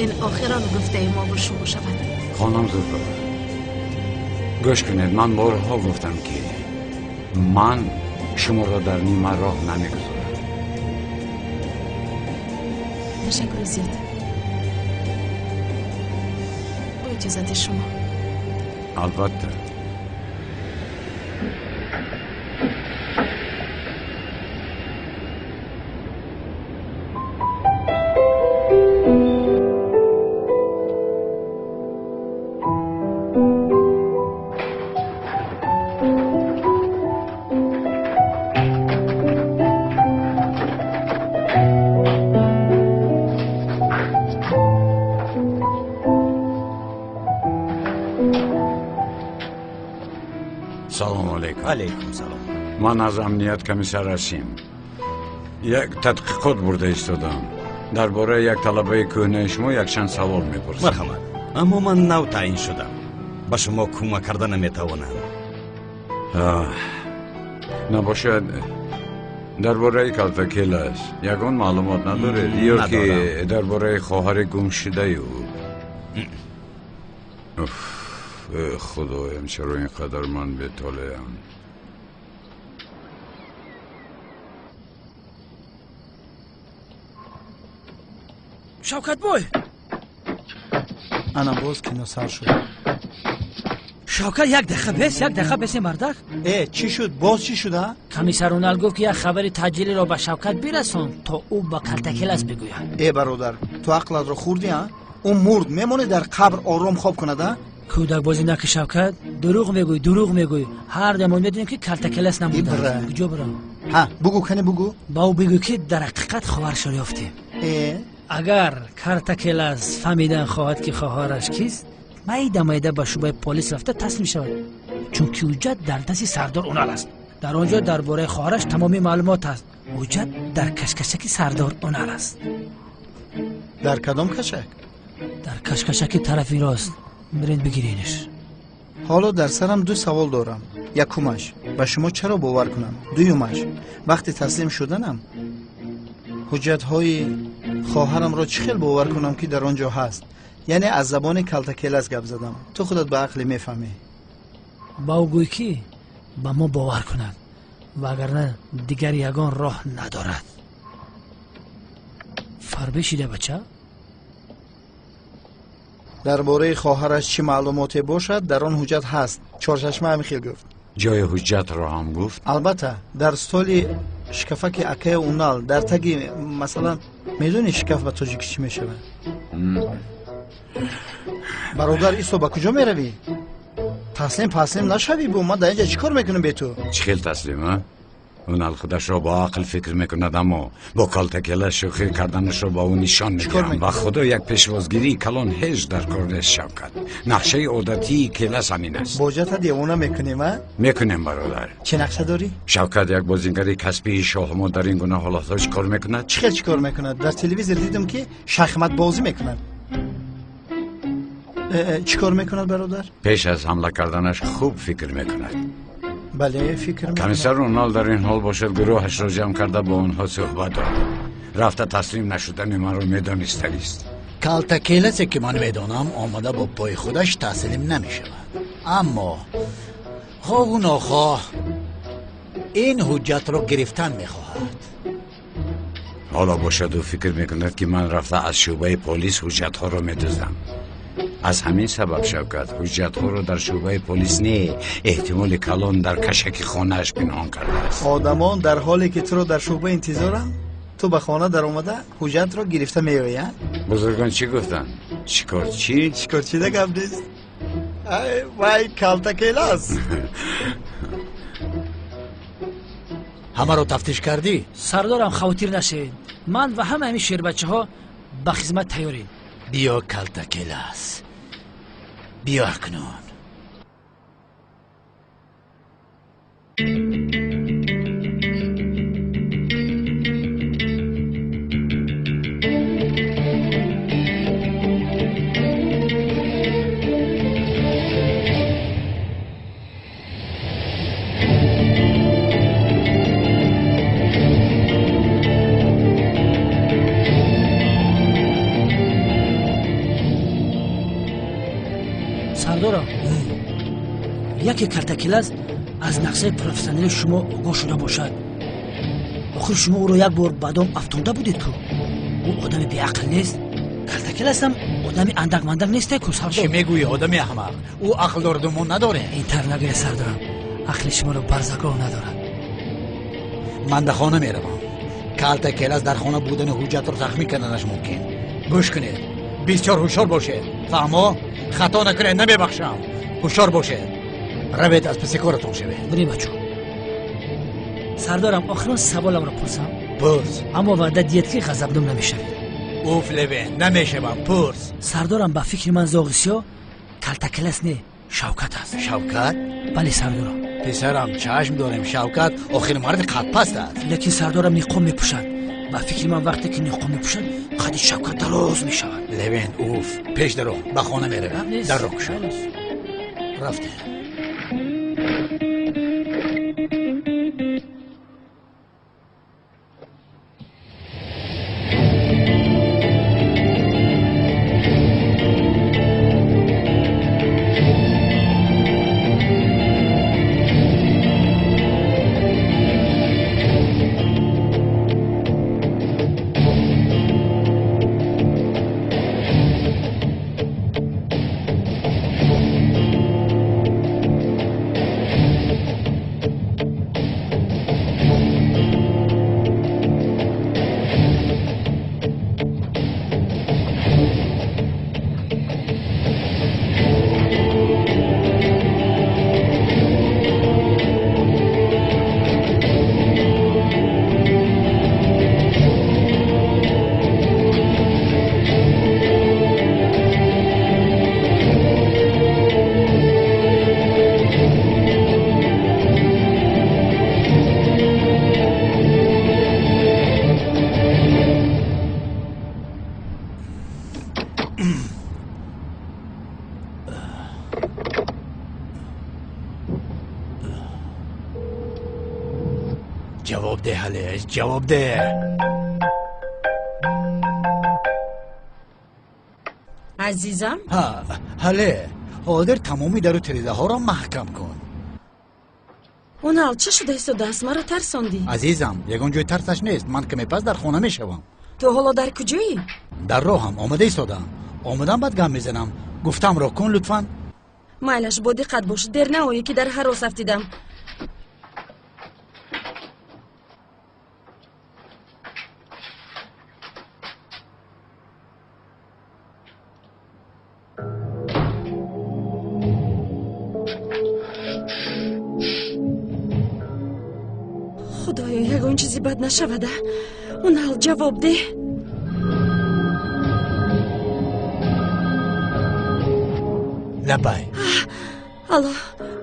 S6: Ин охирон гуфтаи мо бо шумо шавад.
S7: Хонум Зуҳро, гӯш кунед, ман борҳо гуфтам, ки ман шуморо дар нимароҳ намегузорам.
S6: Ташаккури зиёд. Бо иҷозати шумо.
S7: Албатта.
S16: Алейкум салом.
S7: Ман аз амният комиссар Расим. Як тадқиқот бурда истодам. Дар бораи як талабаи кӯҳнаи шумо якчанд савол мепурсам.
S16: Марҳамат. Аммо ман нав таъин шудам. Ба шумо кӯмак карда наметавонам.
S7: Набошад, дар бораи Калтакелас ягон маълумот надоред? Ё ки дар бораи хоҳари гумшудаи ӯ? Худоям, чаро ин қадар ман бетолеам?
S2: Шавкатбой!
S1: Ана боз кино сар шуд.
S2: Шавкат, як дақиқа бес, як дақиқа бесе, мардак.
S1: Э, чӣ шуд? Боз чӣ шуд, а?
S2: Комиссар Унал гуфт, ки як хабари таъҷилиро ба Шавкат бирасон, то ӯ ба Калтакелас бигӯяд.
S1: Э, бародар, ту ақлатро хӯрдӣ, а? Ӯ мурд, мемонӣ дар қабр ором хоб кунад, а?
S2: Кӯдакбозӣ наки, Шавкат. Дурӯғ мегӯӣ, дурӯғ мегӯӣ. Ҳар дам медонем, ки Калтакелас намудааст. Куҷо бирам?
S1: Ҳа, бугӯ, кане бугӯ.
S2: Ба ӯ бигӯ, ки дар ҳақиқат хоҳарашро ёфтем.
S1: Э?
S2: Агар Картакелас фаҳмидан хоҳад, ки хоҳараш кист, майда майда ба шӯъбаи полис рафта таслим шавад, чунки ҳуҷҷат дар дасти сардор Унал аст. Дар он ҷо дар бораи хоҳараш тамоми маълумот аст. Ҳуҷҷат дар кашкашаки сардор Унал аст.
S1: Дар кадом кашак?
S2: Дар кашкашаки тарафи рост. Биред бигиренаш.
S1: Ҳоло дар сарам ду савол дорам. Якумаш, ба шумо чаро бовар кунам? Дуюмаш, вақти таслим шуданам ҳуҷҷатҳои хоҳарамро чӣ хел бовар кунам, ки дар он ҷо ҳаст? Яъне аз забони Калтакелас гап задам. Ту худат ба ақле мефаҳмӣ.
S2: Ба ӯ гӯй, ки ба мо бовар кунад, вагарна дигар ягон роҳ надорад. Фарбе шида, бача?
S1: Дар бораи хоҳараш чӣ маълумоте бошад, дар он ҳуҷҷат ҳаст. Чорчашма ҳамин хел гуфт.
S7: Ҷои ҳуҷҷатро ҳам гуфт?
S1: Албатта, дар столи шкафаки акаи Унал, дар таги, масалан, медонӣ шкаф ба тоҷикӣ чӣ мешавад? Бародар, исо, ба куҷо меравӣ? Таслим паслим нашавӣ бо ман дар инҷа чӣ кор мекунам бе ту?
S7: Чӣ хел таслим, а? Унал худашро бо ақл фикр мекунад, аммо бо калтакела шӯхӣ карданашро ба ӯ нишон медиҳам. Ба худо, як пешвозгирии калон ҳеҷ дар кор нест, Шавкат. Нақшаи одатии келас ҳамин аст.
S1: Боҷата девона мекунем, а?
S7: Мекунем, бародар.
S1: Чӣ нақша дорӣ?
S7: Шавкат, як бозингари касбии шоҳмо дар ин гуна ҳолатҳо чӣ кор мекунад?
S1: Чӣ хел чӣ кор мекунад? Дар телевизор дидам, ки шахматбозӣ мекунад. Чӣ кор мекунад, бародар?
S7: Пеш аз ҳамла карданаш хуб фикр мекунад.
S1: Бале, фикр мекунад.
S7: Комиссар Унал дар ин ҳол бошад, гурӯҳашро ҷамъ карда бо онҳо суҳбат дорад. Рафта таслим нашудани маро медонистанист.
S3: Калтакеласе ки ман медонам, омада бо пои худаш таслим намешавад. Аммо хоҳу нохоҳ ин ҳуҷҷатро гирифтан мехоҳад.
S7: Ҳоло бошад, ӯ фикр мекунад, ки ман рафта аз шӯъбаи полис ҳуҷҷатҳоро медуздам. Аз ҳамин сабаб, Шавкат, ҳуҷҷатҳоро дар шӯъбаи полис не, эҳтимоли калон дар кашаки хонааш пинҳон кардааст.
S1: Одамон дар ҳоле ки туро дар шӯъба интизоранд, ту ба хона даромада ҳуҷҷатро гирифта меоӣ, а?
S7: Бузургон чӣ гуфтанд? Шикорчӣ?
S1: Шикорчида гап нест. Ай вай, калтакелас.
S3: Ҳамаро тафтиш кардӣ?
S2: Сардорам, хавотир нашавед. Ман ва ҳама ҳамин шербачаҳо ба хизмат тайёрем.
S3: Биё, калтакелас, биё акнун.
S2: Сардорам, яке калтакелас аз нақшаи профессионали шумо огоҳ шуда бошад. Охир шумо ӯро як бор ба дом афтонда будед ку. Ӯ одами беақл нест. Калтакеласам одами андак-мандак несте ку, сардор.
S3: Чӣ мегӯӣ, одами аҳмақ? Ӯ ақл дораду мо надорем.
S2: Ин тар нагӯя, сардорам, ақли шуморо барзагов надорад.
S3: Ман ба хона меравам. Калтакелас дар хона будани ҳуҷҷатро тахмин карданаш мумкин. Гӯш кунед, бисёр ҳушёр бошед, фаҳмо? Хато накунед, намебахшам. Ҳушёр бошед. Равед, аз паси коратон шавед.
S2: Бирем, бачо. Сардорам, охирон саволамро пурсам.
S3: Пурс.
S2: Аммо ваъда диҳед, ки ғазабнок намешавед.
S3: Уф, Левен, намешавам, пурс.
S2: Сардорам, ба фикри ман зоғи сиёҳ калтакелас не, Шавкат аст.
S3: Шавкат?
S2: Бале, сардорам.
S3: Писарам, чашм дорем, Шавкат охир марди қадпаст аст.
S2: Лекин сардорам ниқоб мепӯшад. Ба фикри ман, вақте ки ниқоб мепӯшад, қади Шавкат дароз мешавад.
S3: Левен, уф, пеш даро, ба хона меравем. Дарро кушо. Рафтем. Ҷавоб деҳ, Ҳалеш, ҷавоб деҳ.
S4: Азизам?
S3: Ҳа, ҳале, ҳозир тамоми дару тирезаҳоро маҳкам кун.
S4: Унал, чӣ шуда истодааст? Маро тарсондӣ.
S3: Азизам, ягон ҷои тарсаш нест. Ман каме пас дар хона мешавам.
S4: Ту ҳоло дар куҷоӣ?
S3: Дар роҳам, омада истодам. Омадам, баъд гап мезанам. Гуфтамро кун, лутфан.
S4: Майлаш, бо диққат бош, дер наоӣ, ки дар ҳарос афтидам. Худоё, ягон чизи бад нашавада. Унал, ҷавоб деҳ.
S3: Лабай.
S4: Алло.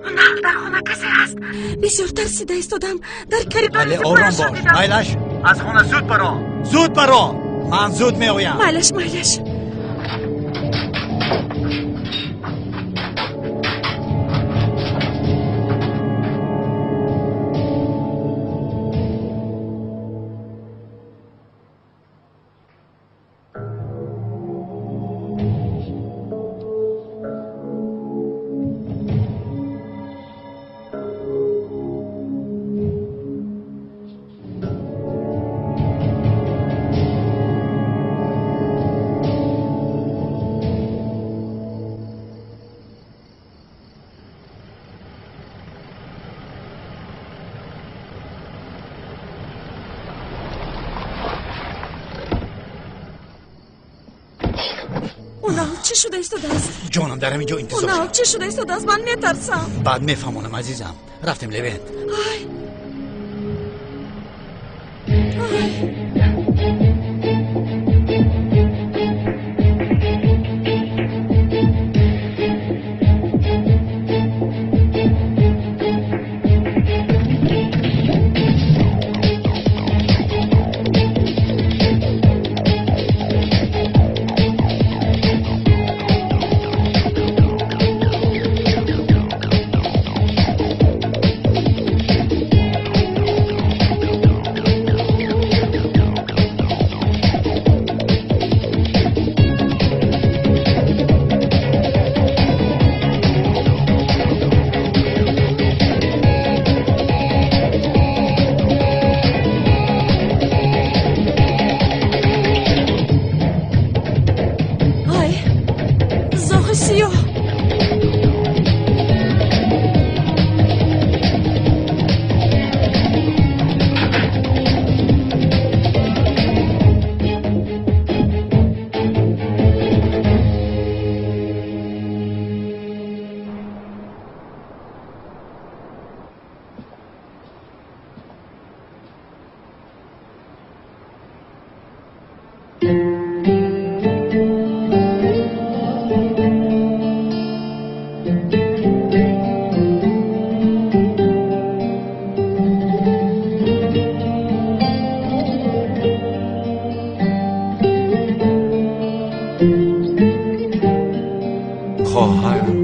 S4: Унал, дар хона касе ҳаст. Бисёр тарсида истодам. Дар коридор.
S3: Вале ором бош. Майлаш, аз хона зуд баро. Зуд баро. Ман зуд меоям.
S4: Майлаш, майлаш. Чӣ шуда истодааст?
S3: Ҷонам, дар ҳамин ҷо интизор.
S4: Унал, чӣ шуда истодааст? Ман метарсам.
S3: Баъд мефаҳмонам, азизам. Рафтем, Левент.
S4: Ай. Ай.
S7: خواهرم.